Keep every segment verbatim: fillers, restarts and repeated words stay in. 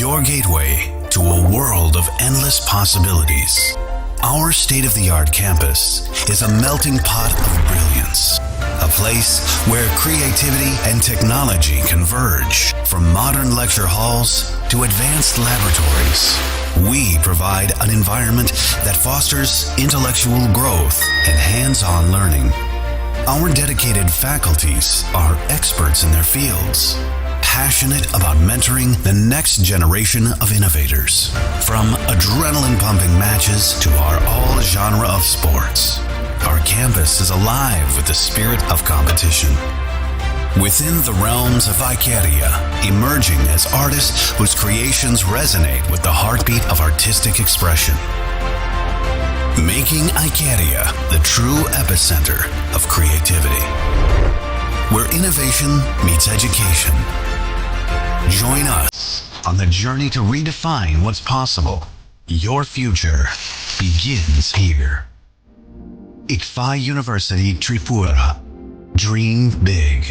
Your gateway to a world of endless possibilities. Our state of the art campus is a melting pot of brilliance, a place where creativity and technology converge. From modern lecture halls to advanced laboratories, we provide an environment that fosters intellectual growth and hands on learning. Our dedicated faculties are experts in their fields, passionate about mentoring the next generation of innovators. From adrenaline pumping matches to our all genre of sports, our campus is alive with the spirit of competition. Within the realms of Icaria, emerging as artists whose creations resonate with the heartbeat of artistic expression. Making Icaria the true epicenter of creativity, where innovation meets education. Join us on the journey to redefine what's possible. Your future begins here. Ikfa University Tripura. Dream big.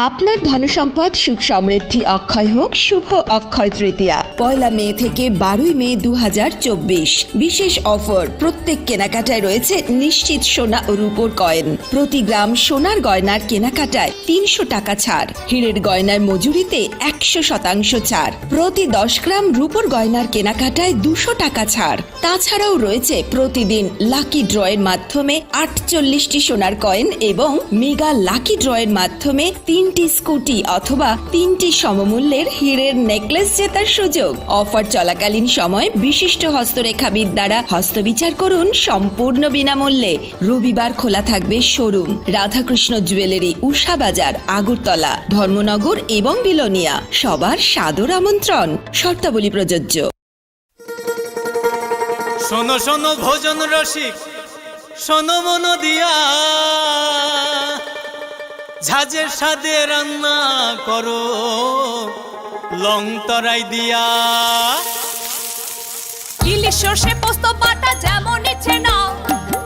আপনার ধনসম্পদ সুখ সমৃদ্ধি অক্ষয় হোক শুভ অক্ষয় তৃতীয়া। পয়লা মে থেকে বারোই মে দু হাজার চব্বিশ, বিশেষ অফার। প্রত্যেক কেনাকাটায় রয়েছে নিশ্চিত সোনা ও রূপোর কয়েন। প্রতি গ্রাম সোনার গয়নার কেনাকাটায় তিনশো টাকা ছাড়। হীরের গয়নার মজুরিতে একশো শতাংশ ছাড়। প্রতি দশ গ্রাম রূপোর গয়নার কেনাকাটায় দুশো টাকা ছাড়। তাছাড়াও রয়েছে প্রতিদিন লাকি ড্রয়ের মাধ্যমে আটচল্লিশটি সোনার কয়েন এবং মেগা লাকি ড্রয়ের মাধ্যমে তিনটি স্কুটি অথবা তিনটি সমমূল্যের হীরের নেকলেস জেতার সুযোগ। অফার চলাকালীন সময় বিশিষ্ট হস্তরেখাবিদ দ্বারা হস্তবিচার করুন সম্পূর্ণ বিনামূল্যে। রবিবার খোলা থাকবে শোরুম। রাধাকৃষ্ণ জুয়েলারি, উষা বাজার, আগরতলা, ধর্মনগর এবং বিলোনিয়া। সবার সাদর আমন্ত্রণ। শর্তাবলী প্রযোজ্য। শোনো শোনো ভোজন রসিক, শোনো মন দিয়া, ঝাঁঝের স্বাদে রান্না করো লং তরাই দিয়া। ইলিশ সর্ষে পোস্ত বাটা যেমন ইচ্ছে নাও,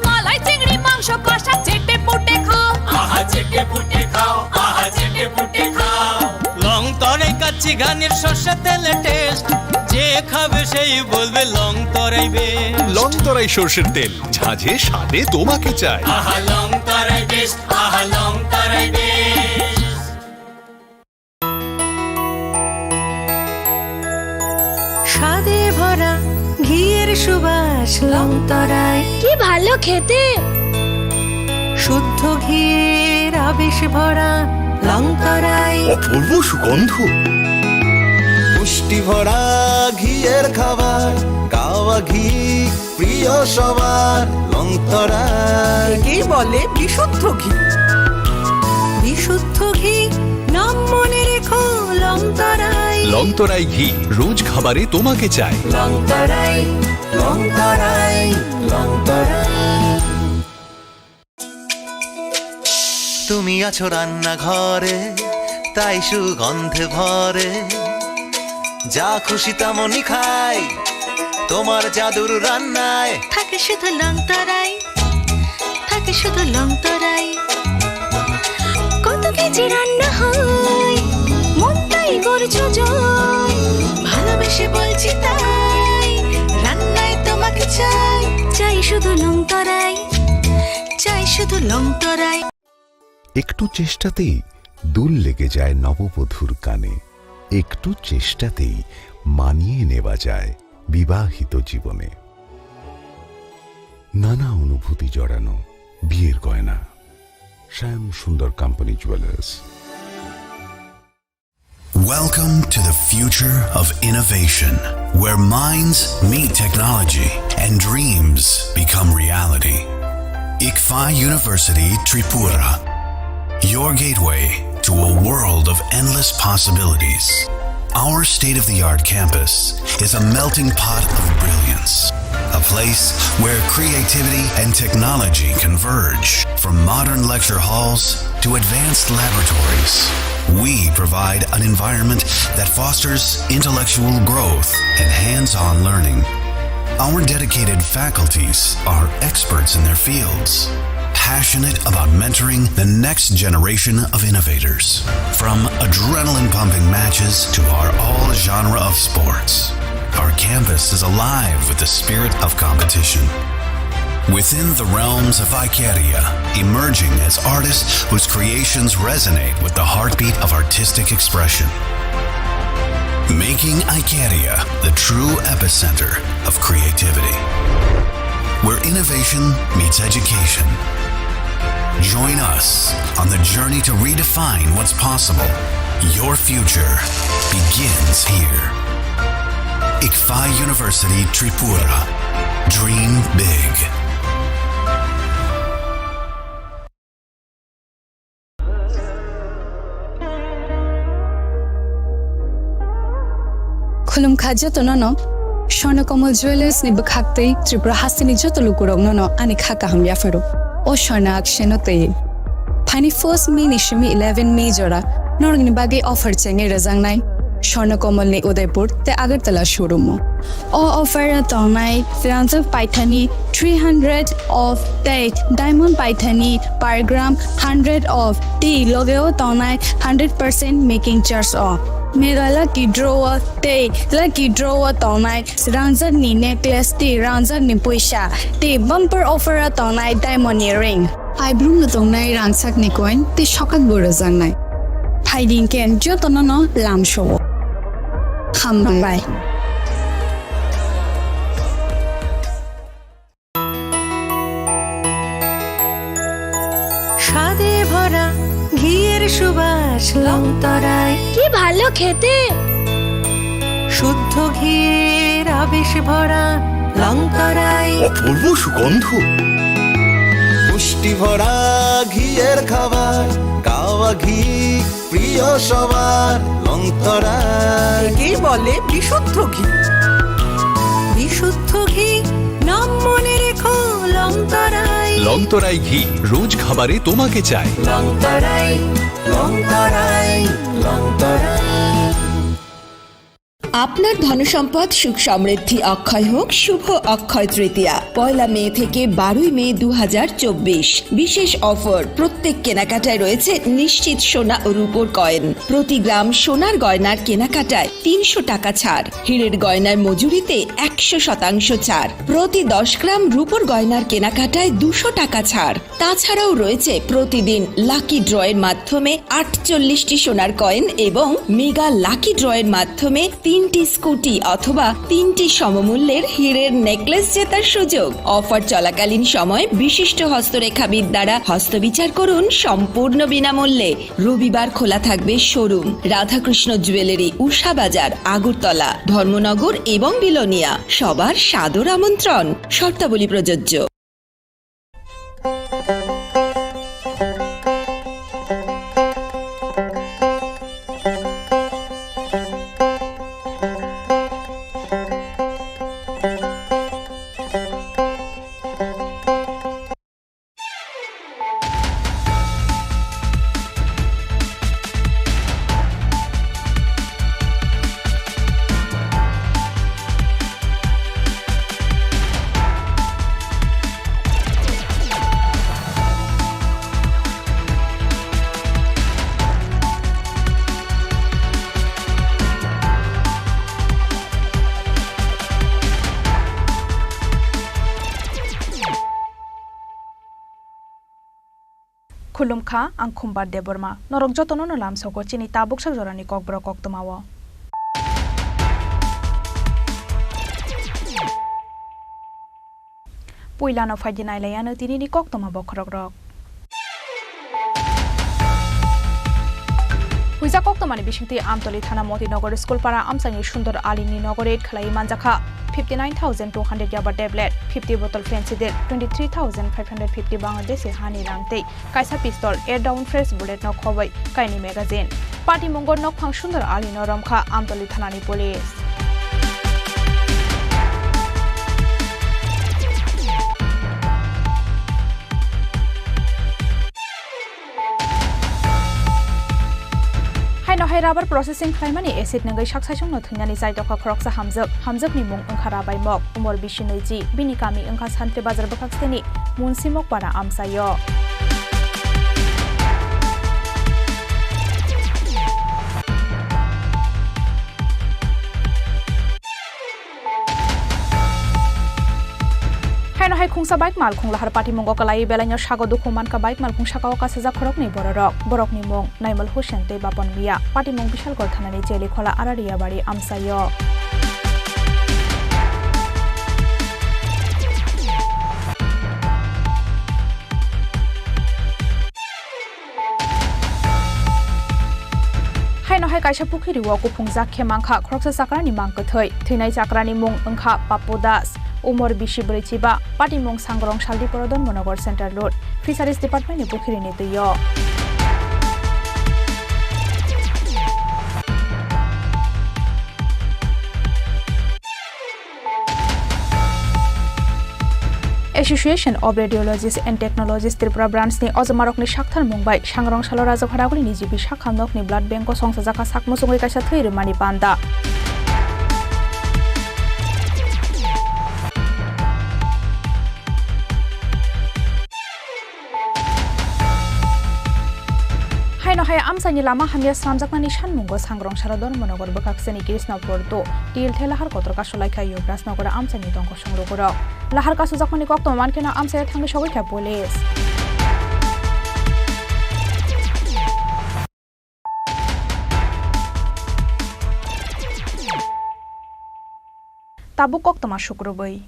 মালাই চিংড়ি মাংস কষা চেটে পুটে খাও। আহা চেটে পুটে খাও, আহা চেটে পুটে খাও। লং তরাই কাচ্চি ঘানির সর্ষে তেলে টেস্ট, যে খাবে সেই বলবে লং তরাই বেশ। লং তরাই সর্ষের তেল, ঝাঁঝে স্বাদে তোমাকে চাই। আহা লং তরাই বেশ, আহা লং তরাই বেশ। স্বাদে ভরা ঘিয়ের সুবাস লং তরাই। কি ভালো খেতে! শুদ্ধ ঘিয়ের আবেশ ভরা লং তরাই। অপূর্ব সুগন্ধ। পুষ্টি ভরা ঘিয়ের খাবার, গাওয়া ঘি প্রিয় সবার লং তরাই। একেই বলে বিশুদ্ধ ঘি। বিশুদ্ধ ঘি, নাম মনে রেখো লং তরাই। লং তরাই ঘি, রোজ খাবারে তোমাকে চাই। লং তরাই, লং তরাই, লং তরাই। তুমি আছো রান্নাঘরে, তাই সুগন্ধে ভরে। যা খুশি তেমনই খাই, তোমার জাদুর রান্নায়। থাকে শুধু লং তরাই, থাকে শুধু লং তরাই। কত কেজি রান্না হয়, মনটাই করছো জয়। ভালোবেসে বলছি তাই, রান্নায় তোমাকে চাই, চাই শুধু লং তরাই। চাই শুধু লং তরাই। একটু চেষ্টাতেই দুল লেগে যায় নববধূর কানে। একটু চেষ্টাতেই মানিয়ে নেওয়া যায় বিবাহিত জীবনে। নানা অনুভূতি জড়ানো বিয়ের গয়না। শ্যাম সুন্দর company jewellers. Welcome to the future of innovation, where minds meet technology and dreams become reality. Ikfa University Tripura, your gateway to a world of endless possibilities. Our state of the art campus is a melting pot of brilliance, a place where creativity and technology converge. From modern lecture halls to advanced laboratories, we provide an environment that fosters intellectual growth and hands on learning. Our dedicated faculties are experts in their fields, passionate about mentoring the next generation of innovators. From adrenaline pumping matches to our all genre of sports, our campus is alive with the spirit of competition. Within the realms of Icaria, emerging as artists whose creations resonate with the heartbeat of artistic expression. Making Icaria the true epicenter of creativity, where innovation meets education. Join us on the journey to redefine what's possible. Your future begins here. Ikfa University Tripura. Dream big. Khulumkha jotono no, Swarnakomal Jewellers ni bwkhak tei Tripura hasteni joto lukurokno no ani kha kaham yapharo. O Swarna Akshay no twi. Phaini first May ni simi eleven May jora norokni bagwi offer chengwi rwjaknai Swarnakomal ni Udaipur tei Agartala showroom o. O offer o tongnai rangjak paithani three hundred off tei diamond paithani per gram hundred off tei logeo tongnai hundred percent making charge o. Mega lucky draw o tei lucky draw o tongnai rangjak ni necklace tei rangjak ni puisa tei bumper offer o tongnai diamond ni ring. Paibrumno tongnai rangchakni coin tei sokakbo rwjaknai. Phaidi hinkhe jotono no lamsao. Hambai. স্বাদে ভরা ঘিয়ের সুবাস লংতরায়। কি ভালো খেতে! শুদ্ধ ঘিয়ের আবেশ ভরা লংতরায়। অপূর্ব সুগন্ধ। পুষ্টি ভরা ঘিয়ের খাবার, কাওয়া ঘি প্রিয় সবার লংতরায়। একেই বলে বিশুদ্ধ ঘি। বিশুদ্ধ ঘি, নাম মনে রেখো লংতরায়। লংতরায় ঘি, রোজ খাবারে তোমাকে চাই। লংতরায়, লংতরায়, লংতরায়। আপনার ধনসম্পদ সুখ সমৃদ্ধি অক্ষয় হোক শুভ অক্ষয় তৃতীয়া, পয়লা মে থেকে বারোই মে দু হাজার চব্বিশ। বিশেষ অফার, প্রত্যেক কেনাকাটায় রয়েছে নিশ্চিত সোনা ও রূপোর কয়েন। প্রতি গ্রাম সোনার গয়নার কেনাকাটায় তিনশো টাকা ছাড়, হীরের গয়নার মজুরিতে একশো শতাংশ ছাড়, প্রতি দশ গ্রাম রূপোর গয়নার কেনাকাটায় দুশো টাকা ছাড়। তাছাড়াও রয়েছে প্রতিদিন লাকি ড্রয়ের মাধ্যমে আটচল্লিশটি সোনার কয়েন এবং মেগা লাকি ড্রয়ের মাধ্যমে তিনটি স্কুটি অথবা তিনটি সমমূল্যের হীরের নেকলেস জেতার সুযোগ। অফার চলাকালীন সময় বিশিষ্ট হস্তরেখাবিদ দ্বারা হস্তবিচার করুন সম্পূর্ণ বিনামূল্যে। রবিবার খোলা থাকবে শোরুম। রাধাকৃষ্ণ জুয়েলারি, উষা বাজার, আগরতলা, ধর্মনগর এবং বিলোনিয়া। সবার সাদর আমন্ত্রণ। শর্তাবলী প্রযোজ্য। Khulumkha, ang Khumbar Debbarma. Norok jotono no lamsogo chini tabuksa jorani kokborok koktwmao. Puilano phaidi nailaiano tinini koktwma bokhorokrok. Huijak koktwmani bisingtwi Amtoli thana Motinagar School para amchaini Sundor Alini nogor raid khlaiwi manjakha fifty nine thousand two hundred yaba tablet, fifty bottle Phensedyl, twenty three thousand five hundred fifty Bangladeshi hani rang tei kaisa pistol, air down fresh bullet no khobwi kaini magazine. Patimungo nokphang Sundor Alino romkha Amtoli thanani police. Haino hai rubber processing khlaimani acid nungwi sak saisungno thwinani chaitokha khoroksa hamjwk. Hamjwkni mung wngkha Rabai Mok, umor bisi nwi ji, bini kami wngkha Santri Bazar bwkhak sini Munsi Mokpara amchaio. Haino hai khungsa bike malkhung lahar patimungo kwlaiwi belaino sago dukhu mankha bike malkhung sakao kasijak khoroknwi bororok. Borokni mung Naimal Hussein tei Bapon Miya. Patimung Bishalgarh thanani Chelikhola Araria bari amchaio. Haino hai kaisa pukhiri o kuphungjak khe mankha khoroksa chakrani mang kwthwi. Thwinai chakrani mung wngkha Pappu Das, umor bisi brwi chiba, patimung Sangrong Saldiporo Dharmanagar Central Road, Fisheries Department ni pukhirini twi o. Association of Radiologists and Technologists Tripura Branch ni ojomarokni sakthar mung bai Sangrong salo Rajakhadagulini G B sakha nokni blood bank o songsajak kha sak muchungwi kaisa thwi rwmani panda. Haino hai amchaini lama hamya slamjaknani sanmungo Sangrong salo Dharmanagar bwkhak sini Krishnapur two, T L Thela har kotor kasu laikha Yuvraj Nagar amchaini tongkosong lugurok. Lahar kasujakmani koktwma mankheno amchaio thangwi sogwi kha police. Tabuk koktwma sukrubwi.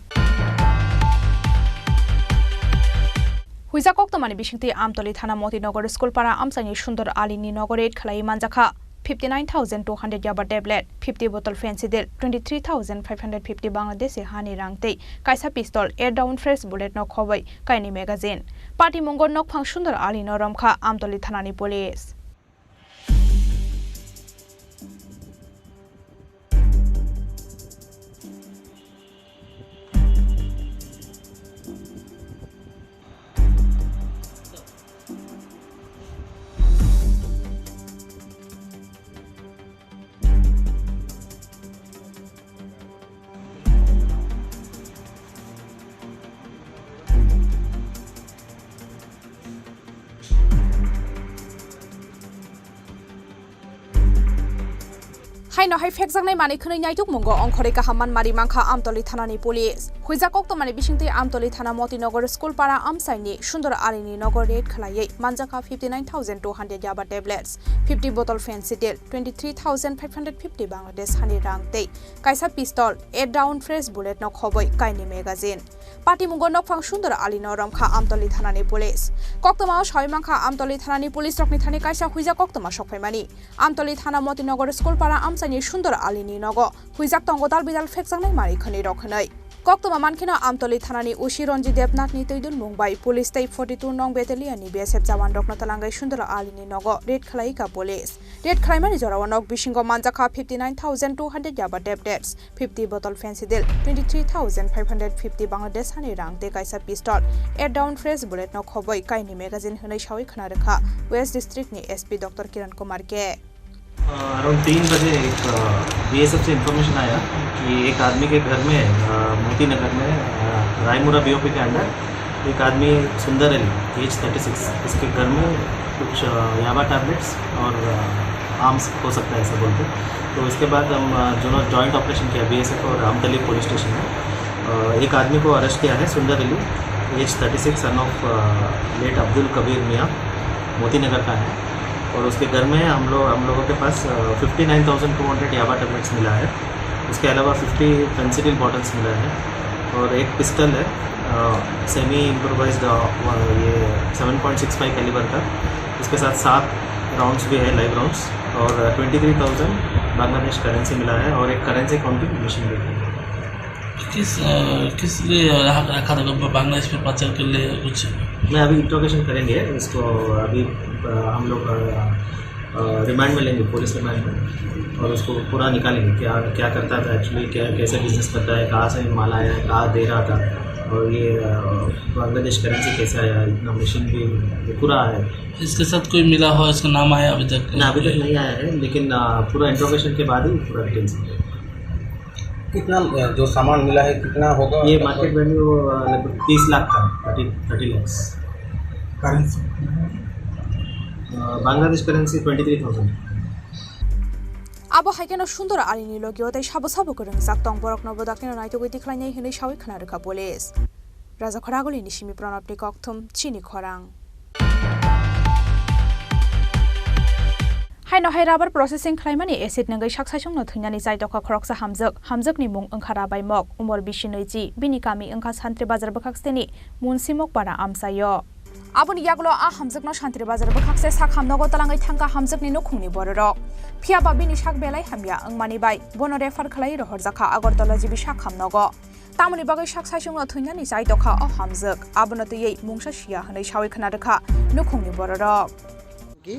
Huijak koktwmani bisingtwi Amtoli thana Motinagar School para amchaini Sundor Alini nogo raid khlaiwi manjakha fifty nine thousand two hundred yaba tablet, fifty bottle Phensedyl, twenty three thousand five hundred fifty Bangladeshi hani rang tei kaisa pistol, eight round fresh bullet no khobwi kainwi magazine. Patimungo nokphang Sundor Alino romkha Amtoli thanani police. Haino hai phekjaknai manwi khwnwi naitukmungo ongkhorwi kaham manmari mankha Amtoli thanani police. Huijak koktwmani bisingtwi Amtoli thana Motinagar School para amchaini Sundor Alini nogo raid khlaiwi manjakha fifty nine thousand two hundred yaba tablets, fifty bottle Phensedyl, twenty three thousand five hundred fifty Bangladesh hani rang tei kaisa pistol, eight round fresh bullet no khobwi kainwi magazine. Patimungo nokphang Sundor Alino romkha Amtoli thanani police. Koktwmao sawi mankha Amtoli thanani police rokni thani kaisa huijak koktwma sokphaimani. Amtoli thana Motinagar School para amchaini Sundor Alini nogo huijak tongo dal bidal phekjaknai manwi khwnwi rok hwnwi. Koktwma mankheno Amtoli thanani O C Ranjit Debnathni twidulmung bai police tei forty two nong battalion ni B S F jawan rokno twlangwi Sundor Alini nogo raid khlai kha police. Raid khlaimani jorao nok bisingo manjakha fifty nine thousand two hundred yaba tablets, fifty bottle Phensedyl, twenty three thousand five hundred fifty Bangladesh hani rang tei kaisa pistol, eight round fresh bullet no khobwi kainwi magazine hwnwi sawi khna rwkha West District ni S P Doctor Kiran Kumar K. अ, अराउंड तीन बजे एक, अ, बीएसएफ से इन्फॉर्मेशन आया कि एक आदमी के घर में, अ, मोती नगर में, अ, रायमुरा बीओपी के अंडर एक आदमी सुंदर अली, एज थर्टी सिक्स, इसके घर में कुछ, अ, याबा टैबलेट्स और, अ, आर्म्स हो सकता है ऐसा बोलते। तो इसके बाद हम, अ, दोनों जॉइंट ऑपरेशन किया बीएसएफ और आमतली पुलिस स्टेशन में। अ, एक आदमी को अरेस्ट किया है, Sundar Ali, age thirty six, son of, uh, late Abdul Kabir Mian, Moti नगर का है। और उसके घर में हम लोग, हम लोगों के पास, अ, fifty nine thousand two hundred yaba tablets मिला है। उसके अलावा फिफ्टी फेंसिडिल बॉटल्स मिला है और एक पिस्टल है, अ, सेमी इम्प्रोवाइज्ड, अ, ये seven point six five calibre का। उसके साथ सात राउंड्स भी है, लाइव राउंड्स, और twenty three thousand Bangladesh currency मिला है और एक करेंसी काउंटिंग मशीन भी है। किस, अ, किस लिए रहा, रखा था, बांग्लादेश में पाचार के लिए कुछ? नहीं, अभी इंट्रोगेशन करेंगे इसको। अभी, अ, हम लोग, अ, अ, रिमांड में लेंगे, पुलिस रिमांड में, और उसको पूरा निकालेंगे, क्या, क्या करता था एक्चुअली, क्या, कैसे बिजनेस करता है, कहाँ से माल आया है, कहाँ दे रहा था, और ये, अ, बांग्लादेश करेंसी कैसे आया, इतना मशीन भी, ये पूरा आया है। इसके साथ कोई मिला हो, इसका नाम आया अभी तक? ना, अभी तक नहीं आया है, लेकिन, अ, पूरा इंट्रोगेशन के बाद ही पूरा डिटेल्स मिलेगा। कितना, अ, जो सामान मिला है, कितना होगा? ये मार्केट वैल्यू, अ, लगभग तीस लाख का, थर्टी, थर्टी लैक्स। करेंसी? अ, Bangladesh currency twenty three thousand. Abo hai kheno Sundor Alini logio tei sabo sabo kwrwngjak tong, borokno bodaknino naitugwi tikhlainai hwnwi sawi khna rwkha police. Rajakhor Agulini simi Pranabni kokthum, chini khorang. Haino hai rubber processing khlaimani acid nwngwi sak saisungno thwinani chai tokha khoroksa hamjwk. Hamjwkni mung wngkha Rabai Mok, umor bisi nwi ji, bini kami wngkha Santri Bazar bwkhakseni Munsi Mokpara amchaio. Aboni yagulo a hamjwkno Santri Bazar bwkhakse sak hamnogo twlangwi thangkha hamjwkni nukhungni bororok. Phiyaba bini sak belai hamya wngmani bai bono refer khlaiwi rohorjakha Agartala G B sak hamnogo. Tamoni bagwi sak saisungno thwinani chai tokha o hamjwk. Abono twiwi mungsa siya hwnwi sawi khna rwkha nukhungni bororok. কি?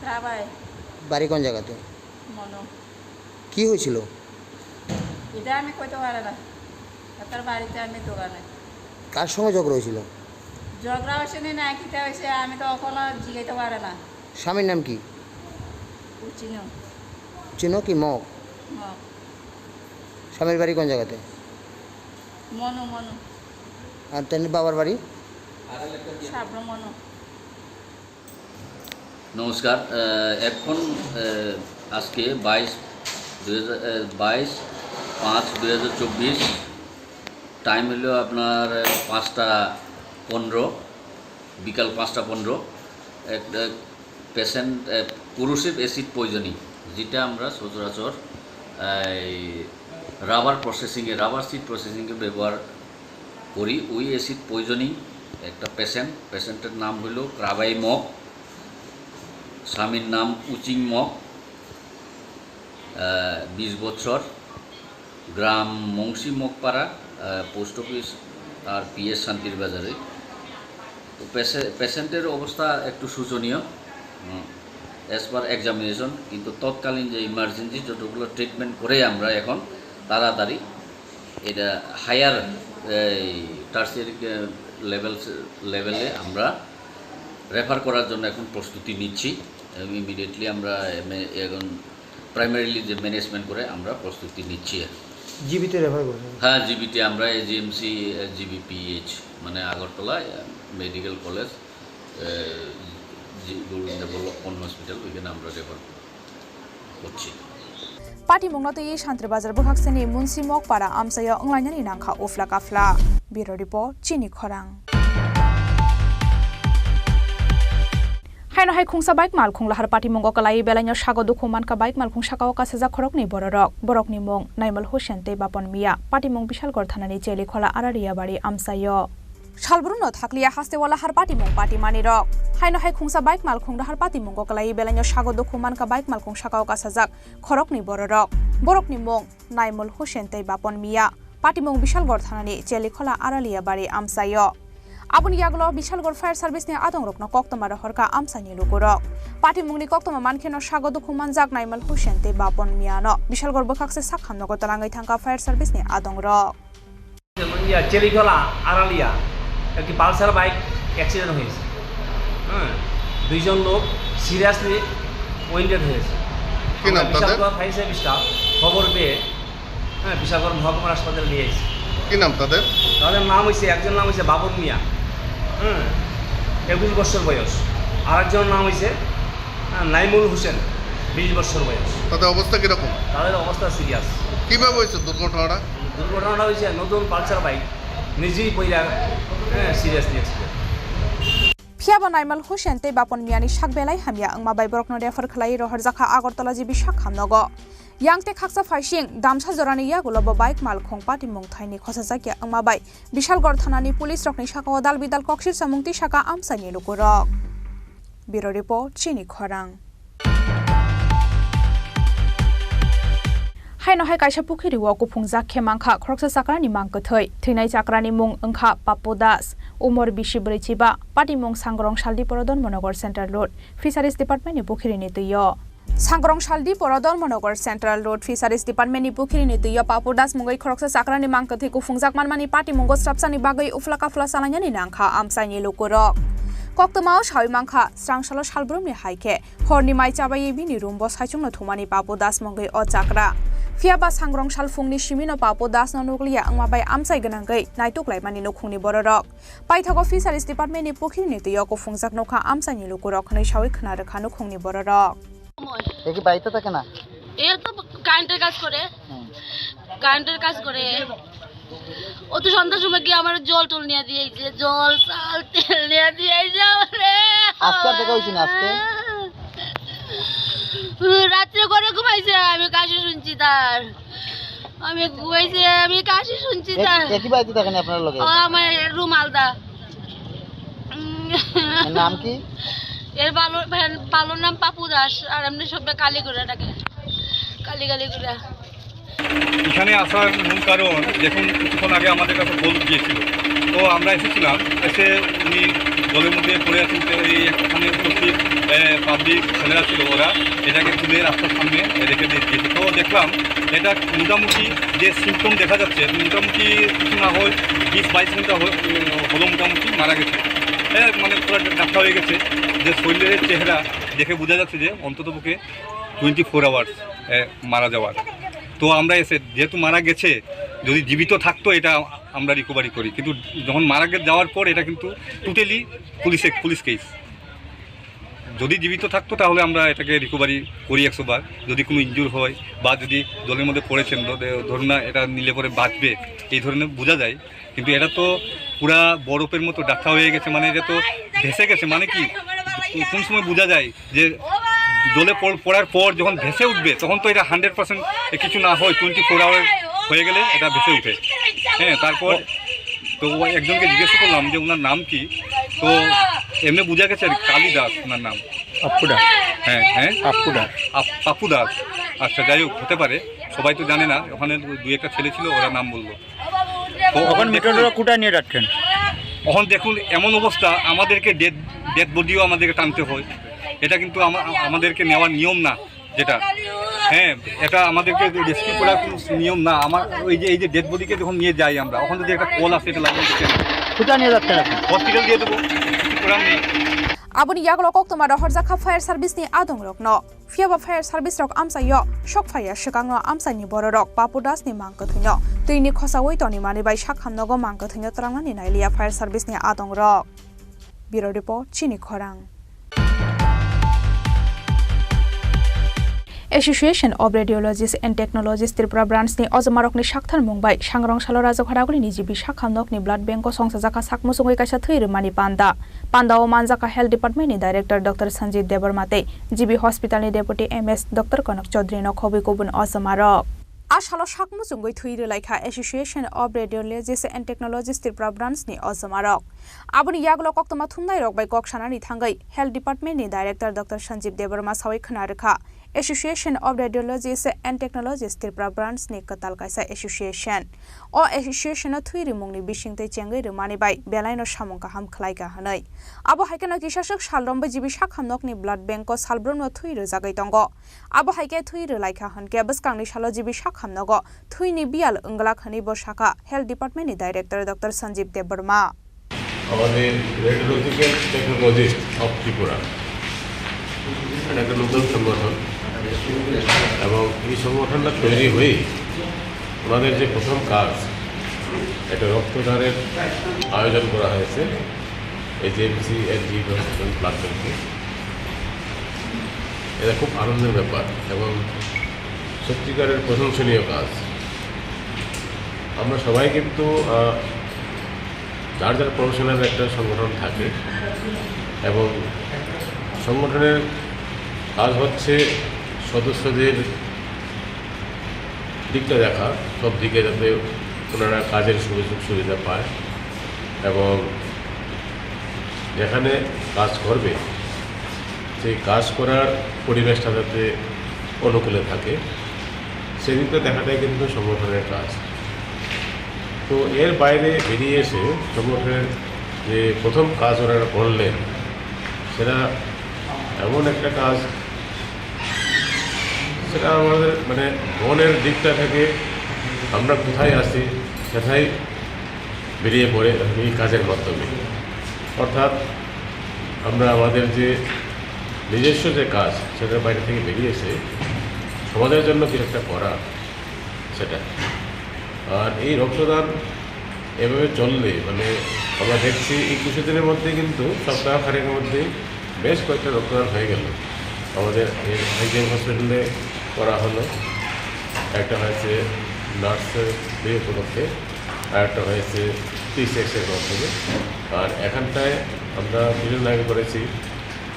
রাবাই। বাড়ি কোন জায়গাতে? মনো। কি হয়েছিল? এটা আমি কইতে পারি না। তার বাড়িতে আমি দোকানে। কার সঙ্গে ঝগড়া হয়েছিল? ঝগড়া হয়েছে নি না কিতা হয়েছে আমি তো এখনো জিগাইতে পারি না। স্বামীর নাম কি? উচিনো। উচিনো কি মগ? মগ। স্বামীর বাড়ি কোন জায়গাতে? মনো, মনো। আর তেমনি বাবার বাড়ি? সাবরো মনো। নমস্কার। আহ, এখন, আহ, আজকে বাইশ, দুই হাজার, আহ, বাইশ পাঁচ দুই হাজার চব্বিশ, টাইম হলো আপনার, আহ, পাঁচটা পনেরো, বিকাল পাঁচটা পনেরো। একটা পেশেন্ট, আহ, কোরোসিভ অ্যাসিড পয়জনিং, যেটা আমরা সচরাচর, আহ, এই রাবার প্রসেসিংয়ে, রাবার সিড প্রসেসিংয়ে ব্যবহার করি, ওই অ্যাসিড পয়জনিং একটা পেশেন্ট, পেশেন্টের নাম হইল ক্রাবাই মগ, স্বামীর নাম উচিং মগ, আহ, বিশ বছর, গ্রাম মুন্সি মগপাড়া, আহ, পোস্ট অফিস আর পিএস শান্তির বাজারে। তো পেশে-, পেশেন্টের অবস্থা একটু শোচনীয়, হুম, as per examination, কিন্তু তৎকালীন যে ইমার্জেন্সি যতগুলো ট্রিটমেন্ট করে আমরা এখন তাড়াতাড়ি এটা হায়ার এই টার্সিয়ারি লেভেলস, লেভেলে আমরা রেফার করার জন্য এখন প্রস্তুতি নিচ্ছি এবং ইমিডিয়েটলি আমরা এমএ-, এখন প্রাইমারিলি যে ম্যানেজমেন্ট করে আমরা প্রস্তুতি নিচ্ছি আর কি। জিবিতে রেফার করবেন? হ্যাঁ, জিবিতে আমরা এজিএমসি, জিবিপিএইচ, মানে আগরতলা, আহ, মেডিকেল কলেজ, আহ, জি-, গোবিন্দ বল্লভ পন্থ হসপিটাল, ওইখানে আমরা রেফার করছি। Patimungno twiwi Santri Bazar bwkhakseni Munsi Mokpara amchaio wnglainani nangkha ufla kafla. Bureau Report, Chini Khorang. Haino hai khungsa bike malkhung lahar patimungo kwlaiwi belaino sago dukhu mankha bike malkhung sakao kasajak khoroknwi bororok. Borokni mung Naimal Hussein tei Bapon Mia. Patimung Bishalgarh thanani Chelikhola Araria bari amchaio. Salbruno thakliya hasteo lahar patimung patimani rok. Haino hai khungsa bike malkhung lahar patimungo kwlaiwi belaino sago dukhu mankha bike malkhung sakao kasajak khoroknwi bororok. Borokni mung Naimul Hussein tei Bapon Mia. Patimung Bishalgarh thanani Chelikhola Aralia bari amchaio. Aboni yagulo Bishalgarh Fire Service ni adongrokno koktwma rohorkha amchaini lukurok. Patimungni koktwma mankheno sago dukhu manjak Naimal Hussein tei Bapon Miano. Bishalgarh bwkhakse sak hamnogo twlangwi thangkha Fire Service ni adongrok. ইয়া, চেলিখোলা আড়ালিয়া একটি Pulsar bike accident হয়েছে। হ্যাঁ, দুইজন লোক seriously wounded হয়েছে। কি নাম আমরা তাদের? বিশালগড় ফায়ার সার্ভিস স্টাফ খবর পেয়ে, হ্যাঁ, বিশালগড় মহকুমার হাসপাতালে নিয়ে এসেছি। কি নাম তাদের? তাদের নাম হয়েছে, একজন নাম হয়েছে বাবর মিয়া, হ্যাঁ, একুশ বছর বয়স, আর একজনের নাম হয়েছে, হ্যাঁ, নাইমুল হোসেন, বিশ বছর বয়স। তাদের অবস্থা কিরকম? তাদের অবস্থা সিরিয়াস। কিভাবে হয়েছে দুর্ঘটনাটা? দুর্ঘটনাটা হয়েছে নতুন পালসার বাইক নিজেই পইলা, হ্যাঁ, seriously accident. Phiyaba Naimal Hussein tei Bapon Miani sak belai hamya wngma bai borokno refer khlai rohorjakha Agartala G B sak hamnogo. Yang tei khaksa phaising damsa jorani yagulo bo bike malkhung patimung thaini khosajakya wngma bai Bishalgarh thanani police rokni sakao dal bidal koksir samung twi saka amchaini lukurok. Bureau Report, Chini Khorang. Haino hai kaisa pukhiri o kuphungjak khe mankha khoroksa chakrani mang kwthwi. Thwinai chakrani mung wngkha Papu Das, umor bisi bwrwi chiba, patimung Sangrong Saldiporo Dharmanagar Central Road, Fisheries Department ni pukhiri ni twi o. Sangrong saldi poro Dharmanagar Central Road Fisheries Department ni pukhiri ni twi o Papur Das mungwi khoroksa chakrani mangkwthwi kuphungjak manmani patimungo srapsani bagwi uphla kaphla chalainani nangkha amchaini lukurok. Koktwmao sawi mankha, srangsalo salbrumni hai khe horni mai chabai bini room bo saichungno thumani Papur Das mungwi o chakra. Phiya ba Sangrong sal phungni simino Papur Das no nukliya wngma bai amchai gwnangwi naituk laimani nukhungni bororok. Paithago Fisheries Department ni pukhiri ni twi o kuphungjak nokha amchaini lukurok hwnwi sawi khna rwkha nukhungni bororok. এ কি বাড়িতে থাকে না? এ তো কারেন্টের কাজ করে। হুম। কারেন্টের কাজ করে। ও তো সন্ধ্যার সময় গিয়ে আমার জল টল নিয়ে দিয়ে আইছে, জল, চাল, তেল নিয়ে দিয়ে আইছে আমারে। আজকে আর দেখা হয়েছে না আজকে? রাত্রে করে ঘুমাইছে, আমি কাশি শুনছি তার। আমি ঘুমাইছি, আমি কাশি শুনছি এ-, তার। একই বাড়িতে থাকেন আপনার লগে? ও আমার রুম আলাদা। উম। এর নাম কি? এর ভালো, ভালো নাম পাপু দাস, আর এমনি সবাই কালীগুড়া ডাকে, কালী কালীগুড়া। এখানে আসার মূল কারণ, দেখুন, কিছুক্ষণ আগে আমাদের কাছে কল গিয়েছিল, তো আমরা এসেছিলাম, এসে উনি জলের মধ্যে পড়ে আছেন, তো এই এখানে উপস্থিত, এ, পাবলিক ছেলেরা ছিল, ওরা এটাকে তুলে রাস্তার সামনে রেখে দিয়ে দিয়েছে। তো দেখলাম, এটা মোটামুটি যে সিমটম দেখা যাচ্ছে, মোটামুটি কিছু না হয় বিশ বাইশ ঘন্টা হয়ে, হলো মোটামুটি মারা গেছে। হ্যাঁ, মানে পুরো ডাক্তার হয়ে গেছে, যে শরীরের চেহারা দেখে বোঝা যাচ্ছে যে অন্ততপক্ষে টোয়েন্টি ফোর আওয়ার্স মারা যাওয়ার। তো আমরা এসে, যেহেতু মারা গেছে, যদি জীবিত থাকতো এটা আমরা রিকভারি করি, কিন্তু যখন মারা গে-, যাওয়ার পর এটা কিন্তু টোটালি পুলিশে, পুলিশ কেস। যদি জীবিত থাকতো তাহলে আমরা এটাকে রিকভারি করি একশো বার। যদি কোনো ইনজুর হয় বা যদি জলের মধ্যে পড়েছেন, ধ-, ধরুন না, এটা নিলে পরে বাঁচবে, এই ধরনের বোঝা যায়। কিন্তু এটা তো পুরা বরফের মতো ডাক্কা হয়ে গেছে, মানে এটা তো ভেসে গেছে। মানে কি, কোন সময় বোঝা যায় যে জলে পড়-, পড়ার পর যখন ভেসে উঠবে, তখন তো এটা হান্ড্রেড পার্সেন্ট কিছু না হয়, টোয়েন্টি ফোর আওয়ার হয়ে গেলে এটা ভেসে উঠে। হ্যাঁ, তারপর তো ও একজনকে জিজ্ঞেস করলাম যে ওনার নাম কি, তো এমনি বোঝা গেছে আর কি, কালী দাস ওনার নাম। পাপ্পু দাস। হ্যাঁ, হ্যাঁ। পাপ্পু দাস। আপ-, পাপ্পু দাস। আচ্ছা, যাই হোক, হতে পারে, সবাই তো জানে না, ওখানে দু একটা ছেলে ছিল, ওরা নাম বললো। তো তখন মৃতদেহ কোথায় নিয়ে যাচ্ছেন? এখন দেখুন, এমন অবস্থা, আমাদেরকে ডেড, ডেড বডিও আমাদেরকে টানতে হয়, এটা কিন্তু আমা-, আমাদেরকে নেওয়ার নিয়ম না। যেটা, হ্যাঁ, এটা আমাদেরকে রেস্কিউ করার কোনো নিয়ম না। আমার ওই যে, এই যে ডেড বডিকে যখন নিয়ে যাই আমরা, ওখান থেকে একটা কল আসে, এটা লাগিয়ে দিচ্ছে। কোথায় নিয়ে যাচ্ছেন এখন? হসপিটাল দিয়ে দেবো, কিছু করার নেই। Aboni yagulo koktwma rohorjakha fire service ni adongrokno. Phiya ba fire service rok amchaio sok phaiya swkangno amchaini bororok Papu Das ni mang kwthwino twini khosaui tonimani bai sak hamnogo mang kwthwino twlangnani nailiya fire service ni adongrok. Bureau Report, Chini Khorang. Association of Radiologists and Technologists Tripura Branch ni ojomarokni sakthar mung bai Sangrong salo Rajakhara gulini G B sakham nokni blood bank o songchajakha sak muchungwi kaisa thwi rwmani panda. Panda o manjakha Health Department ni Director Doctor Sanjeev Debbarma tei G B Hospital ni Deputy M S Doctor Kanak Chaudhary no khobwi kubun ojomarok. A salo sak muchungwi thwi rwlaikha Association of Radiologists and Technologists Tripura Branch ni ojomarok. Aboni yagulo koktwma thumnairok bai kok sanani thangwi Health Department ni Director Doctor Sanjeev Debbarma sawi khna rwkha, Association of Radiologists and Technologists Tripura Branch ni kwtal kaisa association. O association o thwi rwmungni bisingtwi chengwi rwmani bai belaino samung kaham khlaikha hwnwi. Abo hai kheno kisaswk sal romwi G B sakham nokni blood bank o salbrumno thwi rwjagwi tongo. Abo hai khe thwi rwlaikha hwnkhe bwskangni salo G B sakham nogo thwini biyal wngwlak hwnwi bo sakha Health Department ni Director Doctor Sanjeev Debbarma. আমাদের radiological technologist of Tripura, এটা একটা নতুন সংগঠন, এবং এই সংগঠনটা তৈরি হয়েই ওনাদের যে প্রথম কাজ, একটা রক্তদানের আয়োজন করা হয়েছে এই JMC and G hospital blood ব্যাংকে। এটা খুব আনন্দের ব্যাপার এবং সত্যিকারের প্রশংসনীয় কাজ। আমরা সবাই কিন্তু, আহ, যার যার প্রফেশনাল একটা সংগঠন থাকে এবং সংগঠনের কাজ হচ্ছে সদস্যদের দিকটা দেখা, সব দিকে যাতে ওনারা কাজের সুযোগ সুবিধা পায় এবং যেখানে কাজ করবে সেই কাজ করার পরিবেশটা যাতে অনুকূলে থাকে, সেদিকটা দেখাটাই কিন্তু সংগঠনের কাজ। তো এর বাইরে বেরিয়ে এসে সংগঠনের যে প্রথম কাজ ওনারা করলেন, সেটা এমন একটা কাজ সেটা আমাদের মানে মনের দিকটা থেকে আমরা কোথায় আছি, সেটাই বেরিয়ে পড়ে এই কাজের মাধ্যমে। অর্থাৎ আমরা আমাদের যে নিজস্ব যে কাজ, সেটার বাইরে থেকে বেরিয়ে এসে সমাজের জন্য কিছু একটা করা, সেটা। আর এই রক্তদান এভাবে চললে, মানে, আমরা দেখছি এই কিছু দিনের মধ্যে কিন্তু সপ্তাহ খানেকের মধ্যে বেশ কয়েকটা রক্তদান হয়ে গেল। আমাদের এই আইজিএম হসপিটালে করা হলো, একটা হয়েছে নার্সের বিয়ে উপলক্ষে, আর একটা হয়েছে টি সিক্সের মাধ্যমে। আর এখানটায় আমরা কিছুদিন আগে করেছি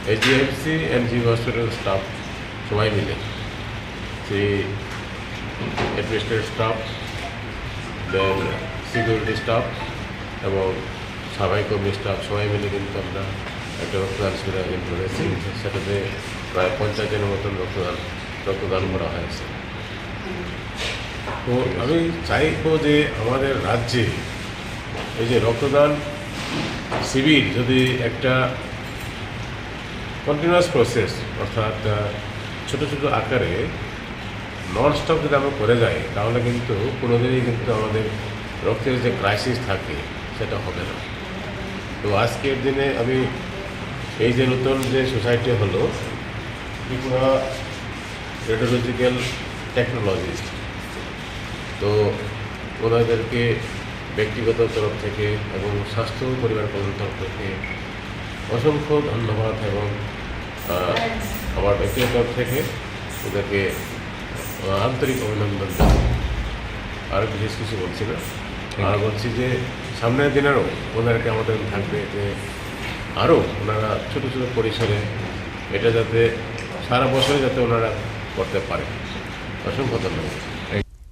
HDFC and GB hospital staff সবাই মিলে, সেই administrative staff, then security staff এবং সাফাই কর্মী স্টাফ সবাই মিলে কিন্তু আমরা একটা রক্তদান শিবির আয়োজন করেছি। সেটাতে প্রায় পঞ্চাশ জনের মতন রক্তদান, রক্তদান করা হয়েছে। তো আমি চাইবো যে আমাদের রাজ্যে এই যে রক্তদান শিবির যদি একটা কন্টিনিউয়াস প্রসেস, অর্থাৎ, আহ, ছোট ছোট আকারে নন স্টপ যদি আমরা করে যাই, তাহলে কিন্তু কোনোদিনই কিন্তু আমাদের রক্তের যে ক্রাইসিস থাকে, সেটা হবে না। তো আজকের দিনে আমি এই যে নতুন যে সোসাইটি হলো, ত্রিপুরা রেডিওলজিক্যাল টেকনোলজিস্ট, তো ওনাদেরকে ব্যক্তিগত তরফ থেকে এবং স্বাস্থ্য ও পরিবার কল্যাণ তরফ থেকে অসংখ্য ধন্যবাদ এবং, আহ, আমার ব্যক্তিগত তরফ থেকে ওদেরকে, আহ, আন্তরিক অভিনন্দন জানাই। আর বিশেষ কিছু বলছি না। আর বলছি যে সামনের দিনেরও ওনাদেরকে আমাদের থাকবে যে আরও ওনারা ছোটো ছোটো পরিসরে এটা যাতে সারা বছরই যাতে ওনারা করতে পারেন। অসংখ্য ধন্যবাদ।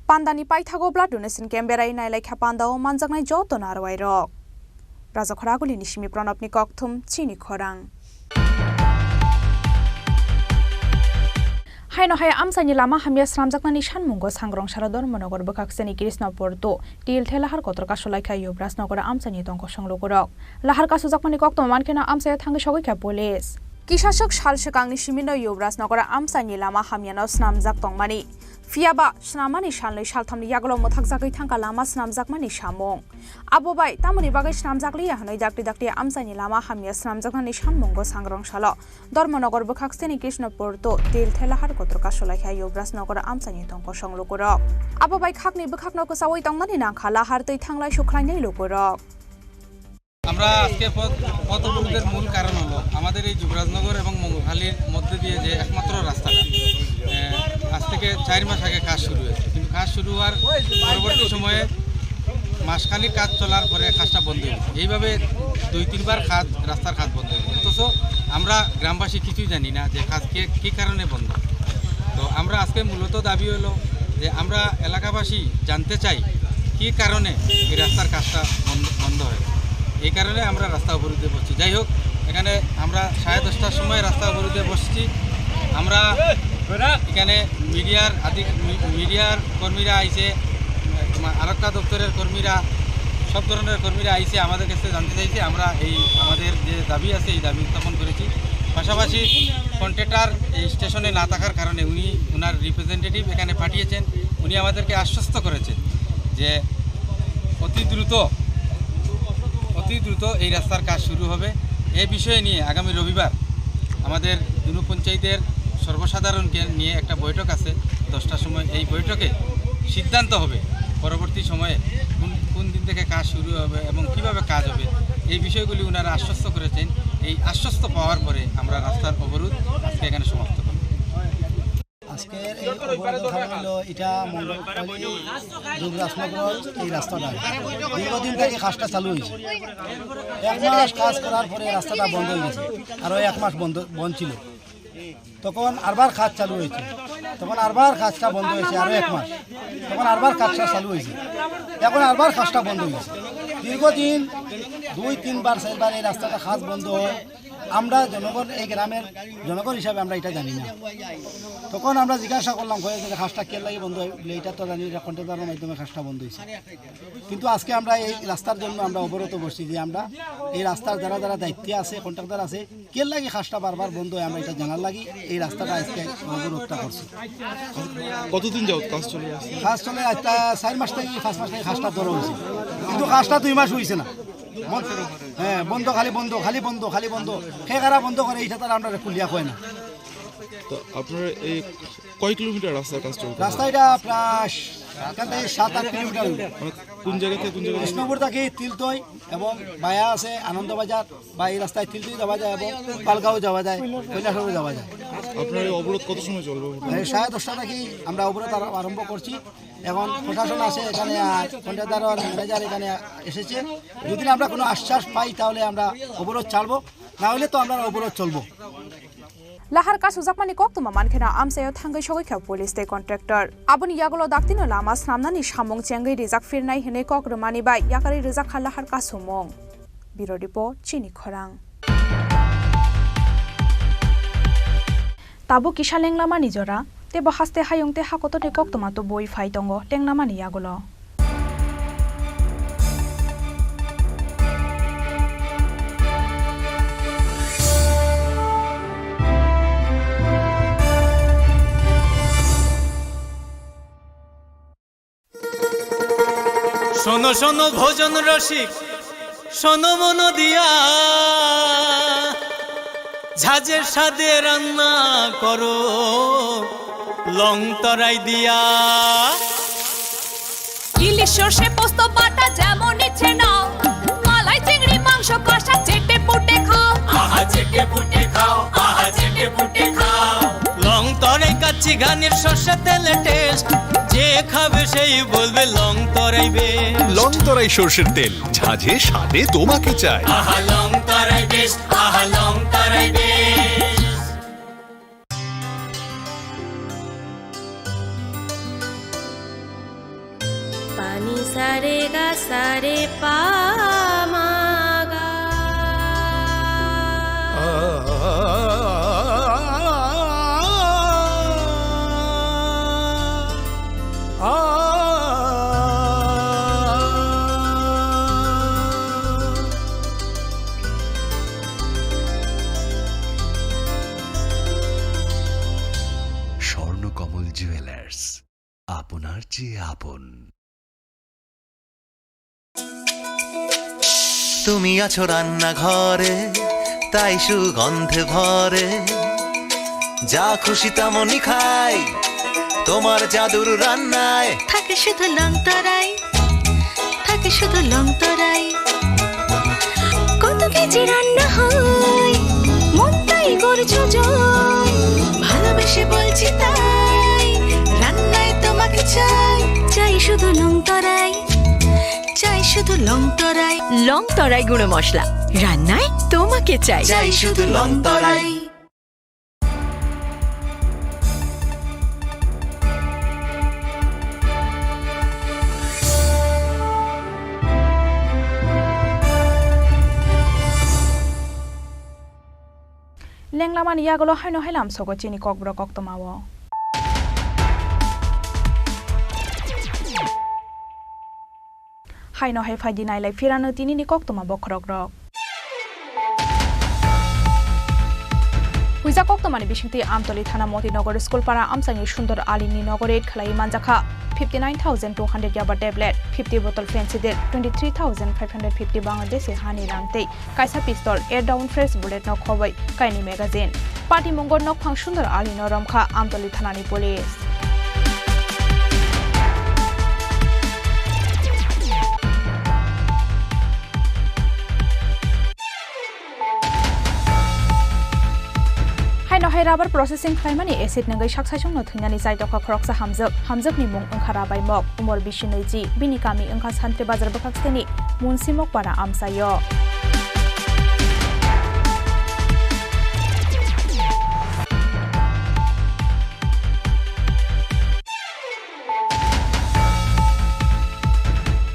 Pandani paithago blood donation camp berai nailaikha pandao manjaknai joto narwai rok. Rajakhoraguli ni simi Pranabni kokthum chini khorang. Haino hai amchaini lama hamya swnamjaknani sanmungo Sangrong salo Dharmanagar bwkhaksani Krishnapur two Til Thelahar kotor kasulaikha Yuvrajnagar amchaini tongkosong lukurok. Lahar kasujakmani koktwma mankheno amchaio thangwi sogwikha police. Kisaswk sal swkangni simino Yuvrajnagar amchaini lama hamyano swnamjak tongmani. Phiyaba swnamani salnwi salthamni yagulo mwthakjagwi thangkha lama swnamjakmani samung. Abo bai tamoni bagwi swnamjakliya hwnwi dakti dakti amchaini lama hamya swnamjaknani sanmungo Sangrong salo Dharmanagar bwkhaksani Krishnapur two Til Thelahar kotor kasulaikha Yuvrajnagar amchaini tongkosong lukurok. Abo bai khakni bwkhakno kwchaui tongmani nangkha lahar twi thanglai sukhlainai lukurok. আমরা আজকে পথ পথ অবরোধের মূল কারণ হলো আমাদের এই যুবরাজনগর এবং মঙ্গলখালীর মধ্যে দিয়ে যে একমাত্র রাস্তাটা, আহ, আজ থেকে চার মাস আগে কাজ শুরু হয়েছে, কিন্তু কাজ শুরু হওয়ার পরবর্তী সময়ে মাসখানেক কাজ চলার পরে কাজটা বন্ধ হয়ে গেছে। এইভাবে দুই তিনবার কাজ, রাস্তার কাজ বন্ধ হয়ে গেছে, অথচ আমরা গ্রামবাসী কিছুই জানি না যে কাজ কে কী কারণে বন্ধ। তো আমরা আজকে মূলত দাবি হলো যে আমরা এলাকাবাসী জানতে চাই কী কারণে এই রাস্তার কাজটা বন্ধ বন্ধ হয়ে গেছে। এই কারণে আমরা রাস্তা অবরোধে বসছি। যাই হোক, এখানে আমরা সাড়ে দশটার সময় রাস্তা অবরোধে বসছি। আমরা এখানে মিডিয়ার আধিক মি- মিডিয়ার কর্মীরা আইছে, তোমার আরক্ষা দপ্তরের কর্মীরা, সব ধরনের কর্মীরা আইছে, আমাদের কাছে জানতে চাইছে আমরা এই আমাদের যে দাবি আছে এই দাবি উত্থাপন করেছি। পাশাপাশি কন্ট্রাক্টর এই স্টেশনে না থাকার কারণে উনি ওনার রিপ্রেজেন্টেটিভ এখানে পাঠিয়েছেন, উনি আমাদেরকে আশ্বস্ত করেছেন যে অতি দ্রুত অতি দ্রুত এই রাস্তার কাজ শুরু হবে। এ বিষয়ে নিয়ে আগামী রবিবার আমাদের দুনু পঞ্চায়েতের সর্বসাধারণকে নিয়ে একটা বৈঠক আছে দশটার সময়। এই বৈঠকে সিদ্ধান্ত হবে পরবর্তী সময়ে কোন কোন দিন থেকে কাজ শুরু হবে এবং কিভাবে কাজ হবে, এই বিষয়গুলি ওনারা আশ্বস্ত করেছেন। এই আশ্বস্ত পাওয়ার পরে আমরা রাস্তার অবরোধ আজকে এখানে সমাপ্ত করব। আজকের এই অবরোধের কারণ হলো এটা মঙ্গলখালী যুবরাজনগর এই রাস্তাটা। দীর্ঘদিন থেকে কাজটা চালু হয়েছে। এক মাস কাজ করার পরে রাস্তাটা বন্ধ হয়ে গেছে, আরও এক মাস বন্ধ বন্ধ ছিল। তখন আরবার কাজ চালু হয়েছে, তখন আরবার কাজটা বন্ধ হয়েছে আরও এক মাস, তখন আরবার কাজটা চালু হয়েছে, এখন আরবার কাজটা বন্ধ হয়েছে। দীর্ঘদিন দুই তিনবার চারবার এই রাস্তাটা কাজ বন্ধ হয়। আমরা জনগণ, এই গ্রামের জনগণ হিসাবে আমরা এটা জানি না। তখন আমরা জিজ্ঞাসা করলাম, কয়েক দিন কাজটা কে লাগি বন্ধ হয়? বলে, "এটা তো জানি, এটা কন্ট্রাক্টরের মাধ্যমে কাজটা বন্ধ হয়েছে।" কিন্তু আজকে আমরা এই রাস্তার জন্য আমরা অবরোধ বসছি যে আমরা এই রাস্তার যারা যারা দায়িত্বে আছে, কন্ট্রাক্টর আছে, কে লাগি কাজটা বারবার বন্ধ হয়, আমরা এটা জানার লাগি এই রাস্তাটা আজকে অবরোধটা করছি। কতদিন যাবত কাজ চলে আসছে? কাজ চলে আজকে চার মাস থেকে, পাঁচ মাস থেকে কাজটা ধরা হয়েছে, কিন্তু কাজটা দুই মাস হয়েছে না। বন-, হ্যাঁ, বন্ধ, খালি বন্ধ, খালি বন্ধ, খালি বন্ধ। কে কারা বন্ধ করে, এটা তারা আমরা খুলিয়া কয় না। তো আপনার এই কয় কিলোমিটার রাস্তার কাজ চলছে? রাস্তা এটা প্রায় এখান থেকে সাত আট কিলোমিটার হবে। মানে কোন জায়গা থেকে কোন জায়গা? কৃষ্ণপুর থেকে তিলতই এবং বায়া আছে আনন্দবাজার, বা এই রাস্তায় তিলতই যাওয়া যায় এবং পালগাঁও যাওয়া যায়, কৈলাসহরও যাওয়া যায়। আপনার এই অবরোধ কত সময় চলবে? এই সাড়ে দশটা থেকে আমরা অবরোধ আর-, আরম্ভ করছি। এখন প্রশাসন আছে এখানে, আর কন্ট্রাক্টর আর ম্যানেজার এখানে এসেছে। যদি আমরা কোনো আশ্বাস পাই, তাহলে আমরা অবরোধ ছাড়বো, না হলে তো আমরা অবরোধ চলবো। Lahar kasujakmani koktwma mankheno amchaio thangwi sogwi kha police tei contractor. Aboni yagulo daktino lama snamnani samung chengwi rijak phirnai hwnwi kok rwmani bai yakarwi rijak kha lahar kasumung. Bureau Report, Chini Khorang. Tabuk kisa lenglamani jora, teibo haste hayung tei hakotorni koktwma tubui phai tongo lenglamani yagulo. শোনো শোনো ভোজন রসিক, শোনো মন দিয়া, ঝাঁঝে স্বাদে রান্না করো লং তরাই দিয়া। ইলিশ সর্ষে পোস্ত বাটা যেমন ইচ্ছে নাও, মালাই চিংড়ি মাংস কষা চেটে পুটে খাও। আহা চেটে পুটে খাও, আহা চেটে পুটে খাও। লং তরাই কাচ্চি ঘানির সর্ষে তেলে টেস্ট, যে খাবে সেই বলবে লং তরাই বেশ। লং তরাই সর্ষের তেল, ঝাঁঝে স্বাদে তোমাকে চাই। আহা লং তরাই বেশ, আহা লং তরাই বেশ। Pani sare ga sare pa ma ga. Swarnakamal jewellers, আপনার চেয়ে আপন। তুমি আছো রান্নাঘরে, তাই সুগন্ধে ভরে। যা খুশি তেমনই খাই, তোমার জাদুর রান্নায়। থাকে শুধু লং তরাই, থাকে শুধু লং তরাই। কত কেজি রান্না হয়, মন তাই করছো জয়। ভালোবেসে বলছি তাই, রান্নায় তোমাকে চাই। চাই শুধু লং তরাই, চাই শুধু লং তরাই। লং তরাই গুঁড়ো মশলা, রান্নায় তোমাকে চাই। চাই শুধু লং তরাই। Lenglamani yagulo haino hai lamsogo chini kokborok koktwmao. Haino hai phaidi nailai phirano tinini koktwma bokhorokrok. Huijak koktwmani bisingtwi Amtoli thana Motinagar School para amchaini Sundor Alini nogo raid khlaiwi manjakha fifty nine thousand two hundred yaba tablet, fifty bottle Phensedyl, twenty three thousand five hundred fifty Bangladeshi hani rang tei kaisa pistol, air down fresh bullet no khobwi kainwi magazine. Patimungo nokphang Sundor Ali no romkha Amtoli thanani police. Haino hai rubber processing khlaimani acid nungwi sak saisungno thwinani chai tokha khoroksa hamjwk. Hamjwkni mung wngkha Rabai Mok, umor bisi nwi ji, bini kami wngkha Santri Bazar bwkhak seni Munsi Mokpara amchaio.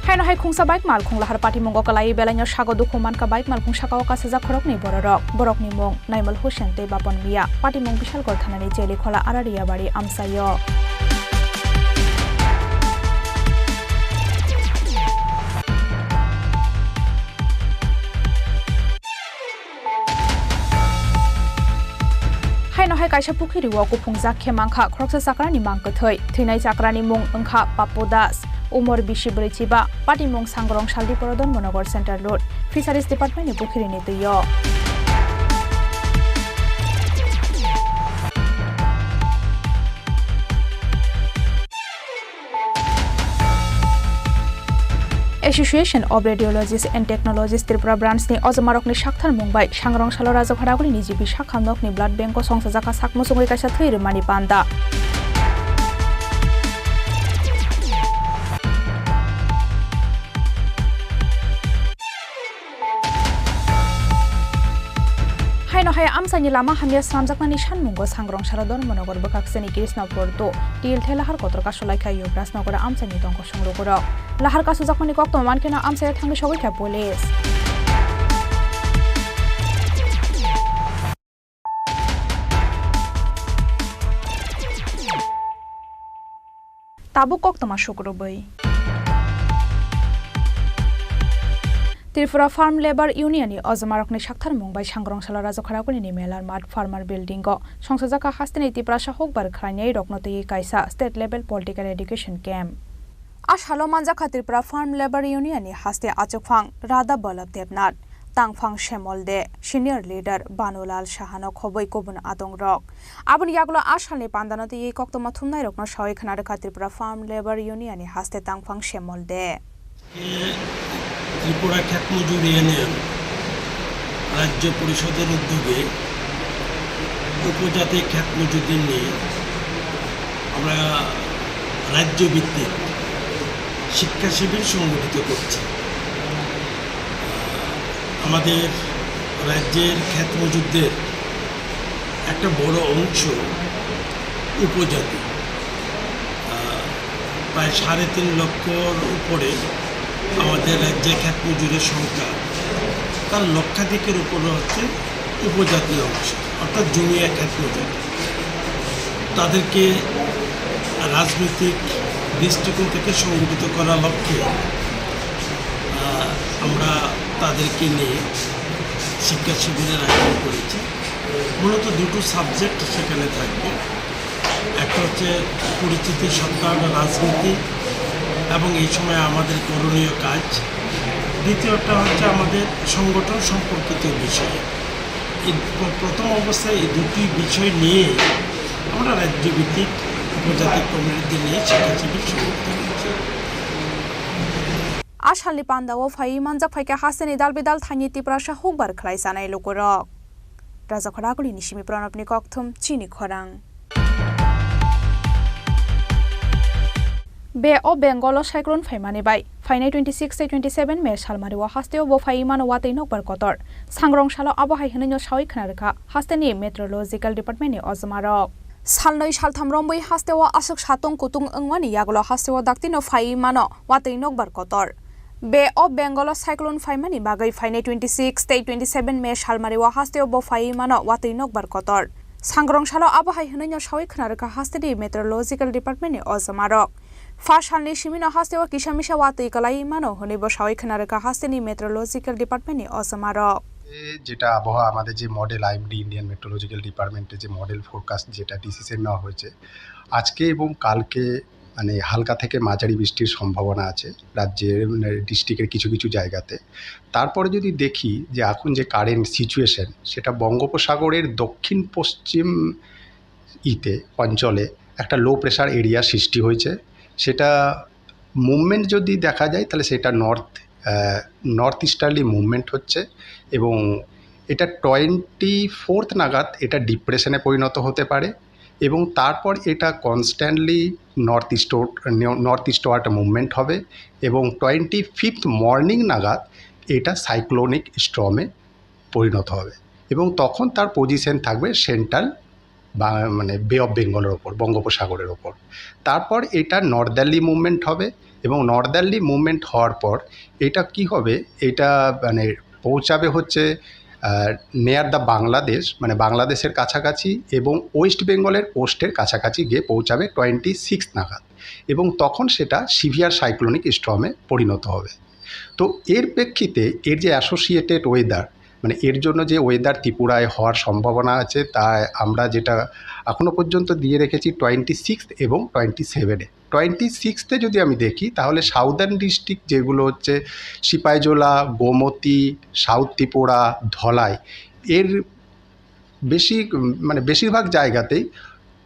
Haino Hai khungsa bike malkhung lahar patimungo kwlaiwi belaino sago dukhu mankha bike malkhung sakao kasijak khoroknwi bororok. Borokni mung Naimal Hussein tei Bapon Mia. Patimung Bishalgarh thanani Chelikhola Araria bari amchaio. Haino hai kaisa pukhiri o kuphungjak khe mankha khoroksa chakrani mang kwthwi. Thwinai chakrani mung wngkha Papu Das, umor bisi brwi chiba, patimung Sangrong Saldiporo Dharmanagar Central Road, Fisheries Department ni pukhirini twi o. Association of Radiologists and Technologists Tripura Branch ni ojomarokni saktharmung bai Sangrong Salo Rajakhadaguli ni G B sakha nokni blood bank o songsajak kha sak muchungwi kaisa thwi rwmani panda. Haino hai amchaini lama hamya swnamjaknani sanmungo Sangrong Salo Dharmanagar bwkhaksani Krishnapur two T L thai lahar kotor kasulaikha Yuvrajnagar amchaini tongkosong lugurok. Lahar kasujakmani koktwma mankheno amchaio thangwi sogwikha police. Tabuk koktwma sukrubwi. Tripura Farm Labour Union ni ojomarokni saktharmung bai Sangrong Salo Rajakhadaguli ni Melar Math Farmer Building o songsajak kha hasteni Tiprasa hukbar khlainai rokno twi kaisa state level political education camp. A salo manjak kha Tripura Farm Labour Union ni haste achukphang Radha Vallabh Debnath, tangphang Shemol De, senior leader Banulal Sahano khobwi kubun adongrok. Aboni yagulo a salni pandano twiwi koktwma thumnairokno sawi khna rwkha Tripura Farm Labour Union ni haste tangphang Shemol De. Tripura খ্যাত মজুর ইউনিয়ন রাজ্য পরিষদের উদ্যোগে উপজাতি খ্যাত মজুরদের নিয়ে আমরা রাজ্যভিত্তিক শিক্ষা শিবির সংগঠিত করছি। আমাদের রাজ্যের খ্যাত মজুরদের একটা বড় অংশ উপজাতি। আহ, প্রায় সাড়ে তিন লক্ষর উপরে আমাদের রাজ্যে খ্যাত মজুরের সংখ্যা, তার লক্ষাধিকের উপরে হচ্ছে উপজাতি অংশ, অর্থাৎ জুনিয়র খ্যাত মজুর। তাদেরকে রাজনৈতিক দৃষ্টিকোণ থেকে সংগঠিত করার লক্ষ্যে, আহ, আমরা তাদেরকে নিয়ে শিক্ষা শিবিরের আয়োজন করেছি। মূলত দুটো সাবজেক্ট সেখানে থাকবে, একটা হচ্ছে পরিচিতি সত্তা বা রাজনীতি এবং এই সময় আমাদের করণীয় কাজ, দ্বিতীয়টা হচ্ছে আমাদের সংগঠন সম্পর্কিত বিষয়। এই প্র-, প্রথম অবস্থায় এই দুটি বিষয় নিয়ে আমরা রাজ্যভিত্তিক উপজাতি কমিটিদের নিয়ে শিক্ষা শিবির শুরু করতে হচ্ছে। A salni pandao phaiwi manjak phaikha hasteni dal bidal thani Tiprasa hukbar khlai chanai lukurok. Rajakhadaguli ni simi Pranabni kokthum chini khorang. Bay of Bengal o cyclone phaimani bai phainai twenty six tei twenty seven May salmari o hasteo bo phaiwi mano watwi nokbar kotor. Sangrong salo abo hai hwnwi no sawi khna rwkha hasteni Meteorological Department ni ojomarok. Salnwi saltham romwi hasteo aswk satung kutung wngmani yagulo hasteo daktino phaiwi mano watwi nokbar kotor. Bay of Bengal o cyclone phaimani bagwi phainai twenty six tei twenty seven May salmari o hasteo bo phaiwi mano watwi nokbar kotor. Sangrong salo abo hai hwnwi no sawi khna rwkha hasteni Meteorological Department ni ojomarok. Pha salni simi no hasteo kisa misa watwi kwlaiwi mano hwnwi bo sawi khna rwkha hasteni Meteorological Department ni ojomarok. এ, যেটা আবহাওয়া আমাদের যে model IMD, Indian meteorological ডিপার্টমেন্টে যে model forecast যেটা ডিসিশন নেওয়া হয়েছে, আজকে এবং কালকে মানে হালকা থেকে মাঝারি বৃষ্টির সম্ভাবনা আছে রাজ্যের, মানে, ডিস্ট্রিক্টের কিছু কিছু জায়গাতে। তারপরে যদি দেখি যে এখন যে কারেন্ট সিচুয়েশন, সেটা বঙ্গোপসাগরের দক্ষিণ পশ্চিম ইতে অঞ্চলে একটা লো প্রেশার এরিয়া সৃষ্টি হয়েছে। সেটা মুভমেন্ট যদি দেখা যায়, তাহলে সেটা নর্থ, আহ, নর্থ ইস্টার্লি মুভমেন্ট হচ্ছে এবং এটা টোয়েন্টি ফোর্থ নাগাদ এটা ডিপ্রেশনে পরিণত হতে পারে এবং তারপর এটা কনস্ট্যান্টলি নর্থ ইস্ট, নর্থ ইস্টওয়ার্ড মুভমেন্ট হবে এবং টোয়েন্টি ফিফথ মর্নিং নাগাদ এটা সাইক্লোনিক স্টর্মে পরিণত হবে এবং তখন তার পজিশন থাকবে সেন্ট্রাল বা-, মানে বে অফ বেঙ্গলের ওপর, বঙ্গোপসাগরের ওপর। তারপর এটা নর্দার্লি মুভমেন্ট হবে এবং নর্দার্লি মুভমেন্ট হওয়ার পর এটা কি হবে, এটা মানে পৌঁছাবে হচ্ছে, আহ, নিয়ার দ্য বাংলাদেশ, মানে বাংলাদেশের কাছাকাছি এবং ওয়েস্ট বেঙ্গলের কোস্টের কাছাকাছি গিয়ে পৌঁছাবে টোয়েন্টি সিক্স নাগাদ, এবং তখন সেটা সিভিয়ার সাইক্লোনিক স্টর্মে পরিণত হবে। তো এর প্রেক্ষিতে এর যে অ্যাসোসিয়েটেড ওয়েদার, মানে এর জন্য যে ওয়েদার ত্রিপুরায় হওয়ার সম্ভাবনা আছে, তা আমরা যেটা এখনো পর্যন্ত দিয়ে রেখেছি টোয়েন্টি সিক্স এবং টোয়েন্টি সেভেনে। টোয়েন্টি সিক্সতে যদি আমি দেখি, তাহলে সাউদার্ন ডিস্ট্রিক্ট যেগুলো হচ্ছে সিপাহীজলা, গোমতী, সাউথ ত্রিপুরা, ধলাই, এর বেশি, উম, মানে বেশিরভাগ জায়গাতেই,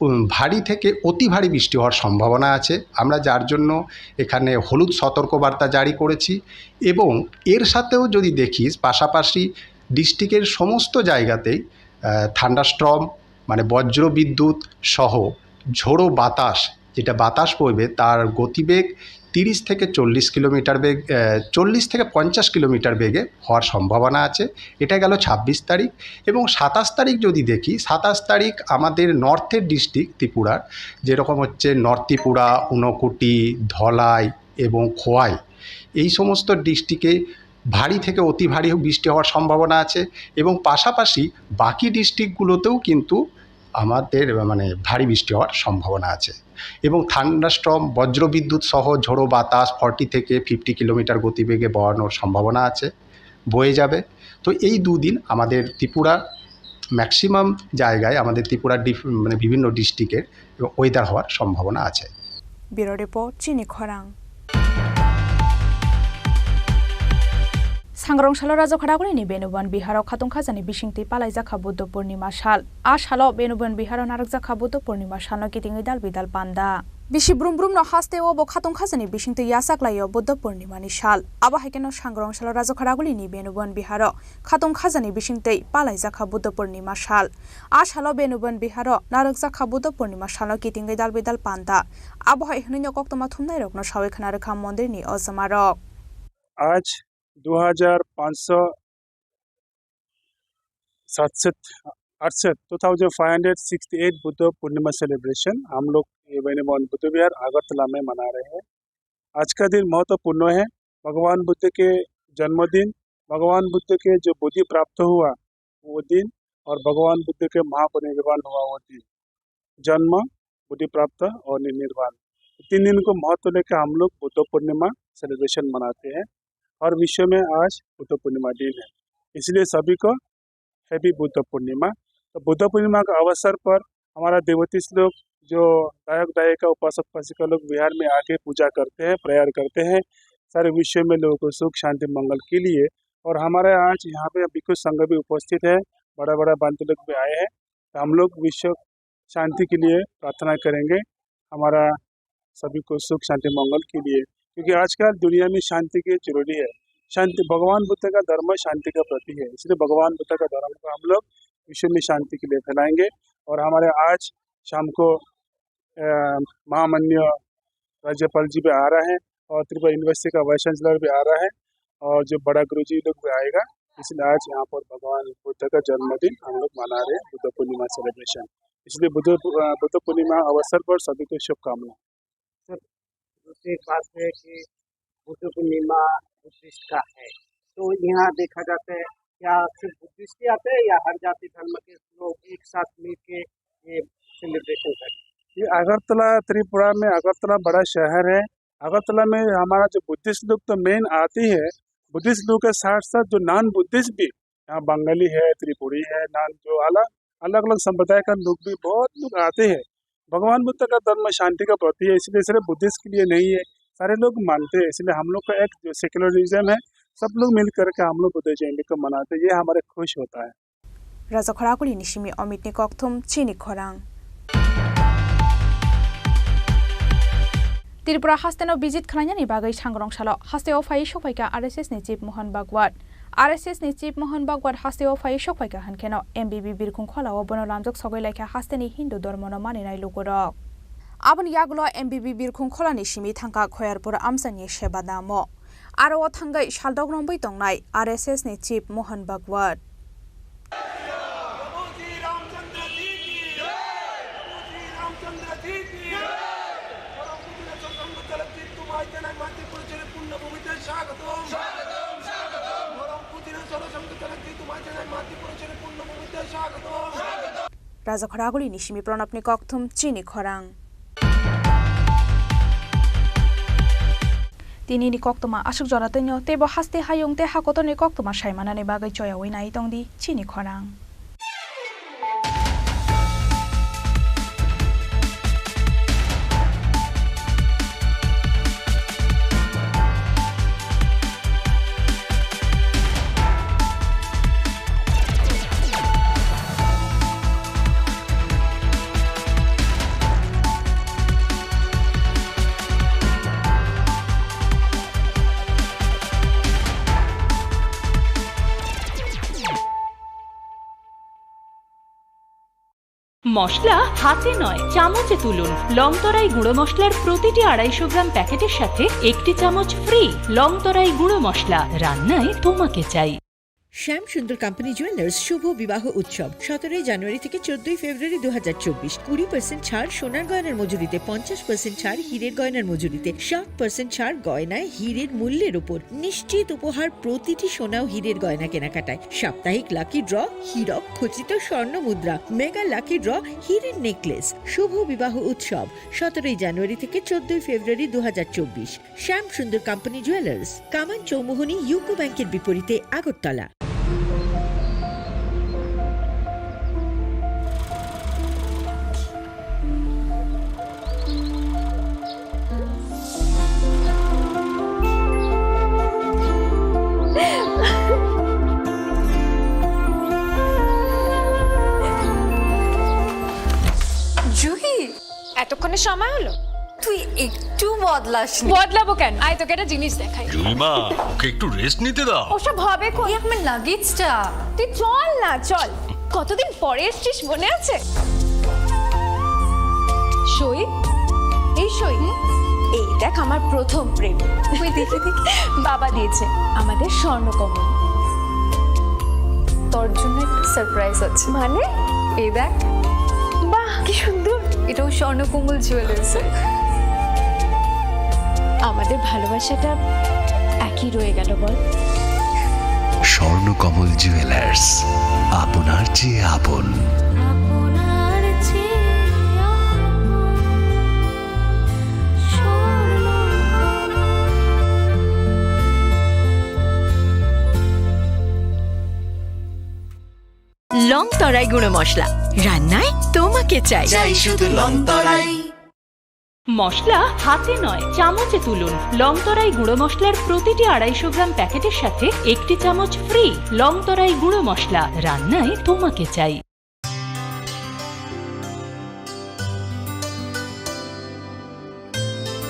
উম, ভারী থেকে অতি ভারী বৃষ্টি হওয়ার সম্ভাবনা আছে। আমরা যার জন্য এখানে হলুদ সতর্কবার্তা জারি করেছি। এবং এর সাথেও যদি দেখিস, পাশাপাশি ডিস্ট্রিক্টের সমস্ত জায়গাতেই, আহ, থান্ডারস্টর্ম, মানে বজ্র বিদ্যুৎ সহ ঝোড়ো বাতাস, যেটা বাতাস বইবে, তার গতিবেগ তিরিশ থেকে চল্লিশ কিলোমিটার বেগ, আহ, চল্লিশ থেকে পঞ্চাশ কিলোমিটার বেগে হওয়ার সম্ভাবনা আছে। এটা গেল ছাব্বিশ তারিখ। এবং সাতাশ তারিখ যদি দেখি, সাতাশ তারিখ আমাদের নর্থের ডিস্ট্রিক্ট ত্রিপুরার, যেরকম হচ্ছে নর্থ ত্রিপুরা, ঊনকোটি, ধলাই এবং খোয়াই, এই সমস্ত ডিস্ট্রিক্টে ভারী থেকে অতি ভারী বৃষ্টি হওয়ার সম্ভাবনা আছে। এবং পাশাপাশি বাকি ডিস্ট্রিক্টগুলোতেও কিন্তু আমাদের মানে ভারী বৃষ্টি হওয়ার সম্ভাবনা আছে। এবং থান্ডারস্টর্ম, বজ্রবিদ্যুৎ সহ ঝোড়ো বাতাস ফর্টি থেকে ফিফটি কিলোমিটার গতিবেগে বওয়ানোর সম্ভাবনা আছে, বয়ে যাবে। তো এই দুদিন আমাদের ত্রিপুরা ম্যাক্সিমাম জায়গায়, আমাদের ত্রিপুরার ডিফ-, মানে বিভিন্ন ডিস্ট্রিক্টের ওয়েদার হওয়ার সম্ভাবনা আছে। Bureau Report, Chini Khorang. Sangrong salo Rajakhadagulini Benuban Biharo khatung khajani bisingtwi palaijakha Buddho Purnima sal. A salo Benuban Biharo narwkjakha Buddho Purnima salno kitingwi dal bidal panda. Bisi brum brumno hasteo bo khatung khajani bisingtwi yachaklaio Buddho Purnimani sal. Abo hai kheno Sangrong salo Rajakhadagulini Benuban Biharo khatung khajani bisingtwi palaijakha Buddho Purnima sal. A salo Benuban Biharo narwkjakha Buddho Purnima salno kitingwi dal bidal panda. Abo hai hwnwino koktwma thumnairokno sawi khna rwkha mondirni ojamarok. आज दो हज़ार पाँच सौ सड़सठ, अड़सठ, two thousand five hundred sixty eight Buddha Purnima celebration हम लोग ये वैनिमोहन बुद्ध विहार अगरतला में मना रहे हैं। आज का दिन महत्वपूर्ण है। भगवान बुद्ध के जन्मदिन, भगवान बुद्ध के जो बोधि प्राप्त हुआ वो दिन और भगवान बुद्ध के महापरिनिर्वाण हुआ वो दिन। जन्म, बोधि प्राप्त और नि-, निर्वाण, तीन दिन को महत्व लेकर हम लोग बुद्ध पूर्णिमा सेलिब्रेशन मनाते हैं। हर विश्व में आज बुद्ध पूर्णिमा दिन है, इसलिए सभी को हैप्पी बुद्ध पूर्णिमा। तो बुद्ध पूर्णिमा के अवसर पर हमारा देवतीस लोग, जो दायक दायिका, उपासक उपासिका लोग विहार में आके पूजा करते हैं, प्रेयर करते हैं, सारे विश्व में लोगों को सुख शांति मंगल के लिए। और हमारे आज यहाँ पे भिक्षु संघ भी उपस्थित है, बड़ा बड़ा भंते लोग भी आए हैं। तो हम लोग विश्व शांति के लिए प्रार्थना करेंगे, हमारा सभी को सुख शांति मंगल के लिए, क्योंकि आजकल दुनिया में शांति की जरूरी है। शांति, भगवान बुद्ध का धर्म शांति का प्रतीक है, इसलिए भगवान बुद्ध का धर्म को हम लोग विश्व में शांति के लिए फैलाएंगे। और हमारे आज शाम को, अ, महामान्य राज्यपाल जी भी आ रहा है और त्रिपुरा यूनिवर्सिटी का वाइस चांसलर भी आ रहा है और जो बड़ा गुरुजी लोग भी आएगा। इसलिए आज यहाँ पर भगवान बुद्ध का जन्मदिन हम लोग मना रहे हैं, बुद्ध पूर्णिमा सेलिब्रेशन। इसलिए बुद्ध, अ, बुद्ध पूर्णिमा अवसर पर सभी को शुभकामनाएं। सर, दूसरी एक बात है कि बुद्ध पूर्णिमा बुद्धिस्ट का है, तो यहाँ देखा जाता है, क्या सिर्फ बुद्धिस्ट ही आते हैं या हर जाति धर्म के लोग एक साथ मिलके ये सेलिब्रेशन करते हैं? ये अगरतला, त्रिपुरा में अगरतला बड़ा शहर है। अगरतला में हमारा जो बुद्धिस्ट लोग तो मेन आते हैं, बुद्धिस्ट लोग के साथ साथ जो नॉन बुद्धिस्ट भी, यहाँ बंगाली है, त्रिपुरी है, नॉन, जो अलग, अलग-अलग संप्रदाय का लोग भी बहुत लोग आते हैं। भगवान बुद्ध का धर्म शांति का प्रतीक है, इसलिए सिर्फ बुद्धिस्ट के लिए नहीं है, सारे लोग मानते हैं। इसलिए हम लोग का एक जो सेक्युलरिज्म है, सब लोग मिल करके हम लोग बुद्ध जयंती को मनाते हैं, ये हमारे खुश होता है। Rajakhoragulini simi Omitni kokthum chini khorang. Tripura hasteno visit khwlainani bagwi sangrong salo hasteo phaiwi sokphaikha R S S ni Chief Mohon Bhagwat. R S S ni Chief Mohon Bhagwat hasteo phaiwi sokphaikha hwnkheno M B B Birkhung Kholao bono lamjak sogwi laikha hasteni Hindu dormono maninai lukurok. Aboni yagulo M B B Birkhung Kholani simi thangkha Khoyarpur amchaini Seba Damo. Aro o thangwi saldok romwi tongnai R S S ni Chief Mohon Bhagwat. পরম পূজনীয় জনসংঘ চালক জিতু মাইতি জানাই মাতৃ পরিষদের পুণ্যভূমিতে স্বাগতম। স্বাগতম, স্বাগতম। পরম পূজনীয় জনসংঘ চালক জিতু মাইতি জানাই মাতৃ পরিষদের পুণ্যভূমিতে স্বাগতম। Rajakhor Aguli ni simi Pranabni kokthum chini khorang. Tini ni koktwma aswk jora twino teibo haste hayung tei hakotorni koktwma saimanani bagwi choyawi nai tongdi chini khorang. মশলা হাতে নয়, চামচে তুলুন। লংতরাই গুঁড়ো মশলার প্রতিটি আড়াইশো গ্রাম প্যাকেটের সাথে একটি চামচ ফ্রি। লংতরাই গুঁড়ো মশলা, রান্নায় তোমাকে চাই। শ্যাম সুন্দর কোম্পানি জুয়েলার্স শুভ বিবাহ উৎসব সতেরোই জানুয়ারি থেকে চোদ্দই ফেব্রুয়ারি দু হাজার চব্বিশ। কুড়ি পার্সেন্ট ছাড় সোনার গয়নার মজুরিতে, পঞ্চাশ পার্সেন্ট ছাড় হীরের গয়নার মজুরিতে, সাত পার্সেন্ট ছাড় গয়নায় হীরের মূল্যের উপর। নিশ্চিত উপহার প্রতিটি সোনা ও হীরের গয়না কেনাকাটায়। সাপ্তাহিক লাকি ড্র, হীরক খচিত স্বর্ণ মুদ্রা, মেগা লাকি ড্র, হীরের নেকলেস। শুভ বিবাহ উৎসব সতেরোই জানুয়ারি থেকে চোদ্দই ফেব্রুয়ারি দু হাজার চব্বিশ। শ্যাম সুন্দর কোম্পানি জুয়েলার্স, কামান চৌমুহনী ইউকো ব্যাংকের বিপরীতে, আগরতলা। জুহি, এতক্ষণে সময় হলো? তুই একটু বদলাসনি। বদলাবো কেন? আয়, তোকে একটা জিনিস দেখাই। জুইমা, ওকে একটু রেস্ট নিতে দাও। ওসব হবে কই? এই আমার লাগেজটা। তুই চল না, চল। কতদিন পরে এসছিস, মনে আছে? সই, এই সই। এই দেখ, আমার প্রথম প্রেম। ওই দেখি, দেখি। বাবা দিয়েছে আমাদের স্বর্ণকমল। তোর জন্য একটা সারপ্রাইজ আছে। মানে? এই দেখ। বাহ, কি সুন্দর। এটাও স্বর্ণকমল জুয়েলার্স। আমাদের ভালোবাসাটা একই রয়ে গেল, বল? স্বর্ণকমল জুয়েলার্স, আপনার চেয়ে আপন। আপনার চেয়ে আপন। লং তরাই গুঁড়ো মশলা, রান্নায় তোমাকে চাই। চাই শুধু লং তরাই। মশলা হাতে নয়, চামচে তুলুন। লং তরাই গুঁড়ো মশলার প্রতিটি আড়াইশো গ্রাম প্যাকেটের সাথে একটি চামচ ফ্রি। লং তরাই গুঁড়ো মশলা, রান্নায় তোমাকে চাই।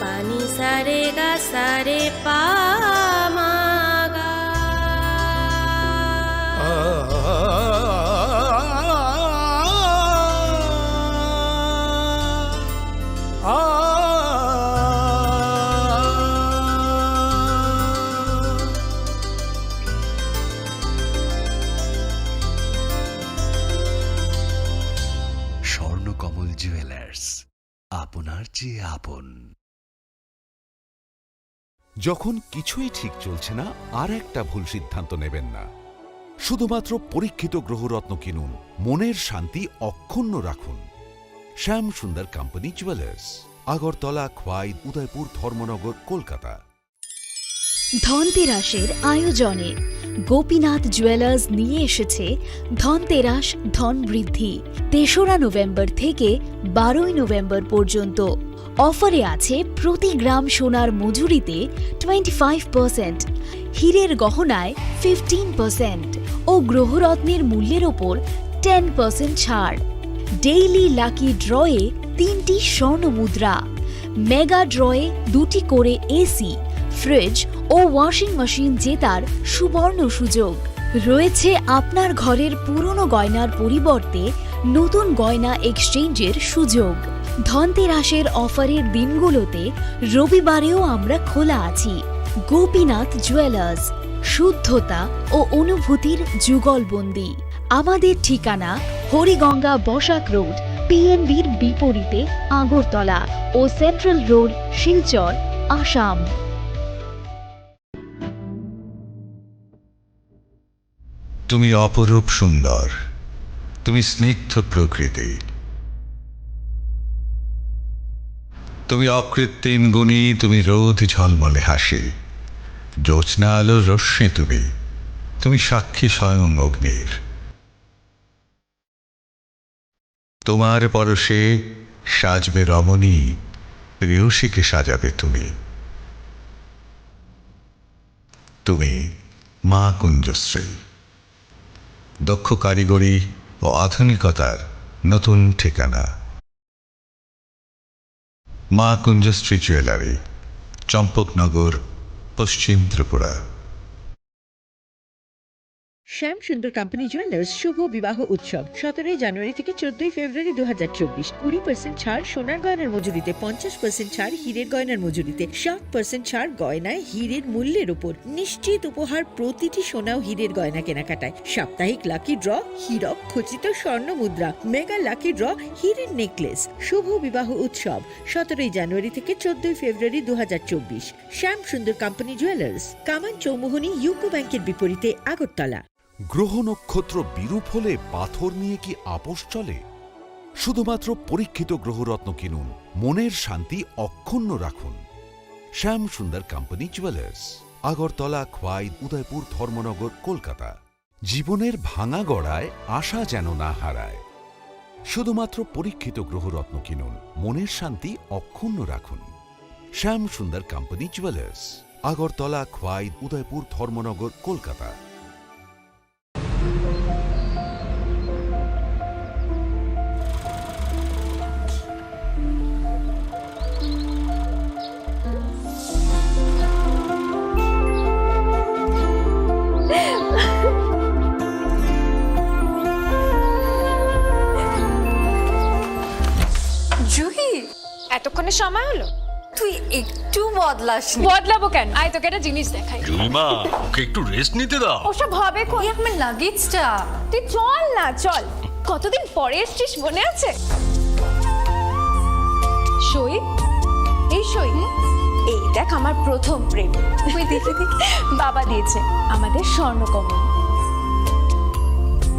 Pani sare ga sare pa ma ga. Swarnakamal jewellers, আপনার চেয়ে আপন। যখন কিছুই ঠিক চলছে না, আর একটা ভুল সিদ্ধান্ত নেবেন না। শুধুমাত্র পরীক্ষিত গ্রহরত্ন কিনুন, মনের শান্তি অক্ষুণ্ণ রাখুন। শ্যাম সুন্দর কোম্পানি জুয়েলার্স, আগরতলা, খোয়াই, উদয়পুর, ধর্মনগর, কলকাতা। ধনতেরাসের আয়োজনে গোপীনাথ জুয়েলার্স নিয়ে এসেছে ধনতেরাস ধন বৃদ্ধি। তেসরা নভেম্বর থেকে বারোই নভেম্বর পর্যন্ত অফারে আছে প্রতি গ্রাম সোনার মজুরিতে টোয়েন্টি ফাইভ পার্সেন্ট, হীরের গহনায় ফিফটিন পার্সেন্ট ও গ্রহরত্নের মূল্যের ওপর টেন পার্সেন্ট ছাড়। ডেইলি লাকি ড্রয়ে তিনটি স্বর্ণ মুদ্রা, মেগা ড্রয়ে দুটি করে এসি, ফ্রিজ ও ওয়াশিং মেশিন জেতার সুবর্ণ সুযোগ। রয়েছে আপনার ঘরের পুরনো গয়নার পরিবর্তে নতুন গয়না এক্সচেঞ্জের সুযোগ। ধনতেরাসের অফারের দিনগুলোতে রবিবারেও আমরা খোলা আছি। গোপীনাথ জুয়েলার্স, শুদ্ধতা ও অনুভূতির যুগলবন্দি। আমাদের ঠিকানা হরিগঙ্গা বসাক রোড, পিএনবির বিপরীতে আগরতলা ও সেন্ট্রাল রোড, শিলচর, আসাম। তুমি অপরূপ সুন্দর, তুমি স্নিগ্ধ প্রকৃতি, তুমি অকৃত্রিম গুণী, তুমি রোদ ঝলমলে হাসি, জ্যোৎস্না আলোর রশ্মি তুমি, তুমি সাক্ষী স্বয়ং অগ্নির। তোমার পরশে সাজবে রমণী, প্রেয়সীকে সাজাবে তুমি। তুমি মা কুঞ্জশ্রী, দক্ষ কারিগরি ও আধুনিকতার নতুন ঠিকানা। মা কুঞ্জশ্রী জুয়েলারি, চম্পকনগর, পশ্চিম ত্রিপুরা। শ্যাম সুন্দর কোম্পানি জুয়েলার্স শুভ বিবাহ উৎসব সতেরোই জানুয়ারি থেকে চোদ্দই ফেব্রুয়ারি দু হাজার চব্বিশ। কুড়ি পার্সেন্ট ছাড় সোনার গয়নার মজুরিতে, পঞ্চাশ পার্সেন্ট ছাড় হীরের গয়নার মজুরিতে, সাত পার্সেন্ট ছাড় গয়নায় হীরের মূল্যের উপর। নিশ্চিত উপহার প্রতিটি সোনা ও হীরের গয়না কেনাকাটায়। সাপ্তাহিক লাকি ড্র, হীরক খচিত স্বর্ণ মুদ্রা, মেগা লাকি ড্র, হীরের নেকলেস। শুভ বিবাহ উৎসব সতেরোই জানুয়ারি থেকে চোদ্দই ফেব্রুয়ারি দু হাজার চব্বিশ। শ্যাম সুন্দর কোম্পানি জুয়েলার্স, কামান চৌমুহনী ইউকো ব্যাংকের বিপরীতে আগরতলা। গ্রহ নক্ষত্র বিরূপ হলে পাথর নিয়ে কি আপোষ চলে? শুধুমাত্র পরীক্ষিত গ্রহরত্ন কিনুন, মনের শান্তি অক্ষুণ্ণ রাখুন। শ্যাম সুন্দর কোম্পানি জুয়েলার্স, আগরতলা, খোয়াই, উদয়পুর, ধর্মনগর, কলকাতা। জীবনের ভাঙা গড়ায় আশা যেন না হারায়। শুধুমাত্র পরীক্ষিত গ্রহরত্ন কিনুন, মনের শান্তি অক্ষুণ্ণ রাখুন। শ্যাম সুন্দর কোম্পানি জুয়েলার্স, আগরতলা, খোয়াই, উদয়পুর, ধর্মনগর, কলকাতা। জুহি, এতক্ষণে সময় হলো? তুই একটু বদলাসনি। বদলাবো কেন? আয়, তোকে একটা জিনিস দেখাই। জুলিমা, ওকে একটু রেস্ট নিতে দাও। ওসব হবে কোন? এই আমার লাগেজটা। তুই চল না, চল। কতদিন পরে এসছিস, মনে আছে? সই, এই সই। এই দেখ, আমার প্রথম প্রেম। ওই দেখে দেখে। বাবা দিয়েছে আমাদের স্বর্ণকমল।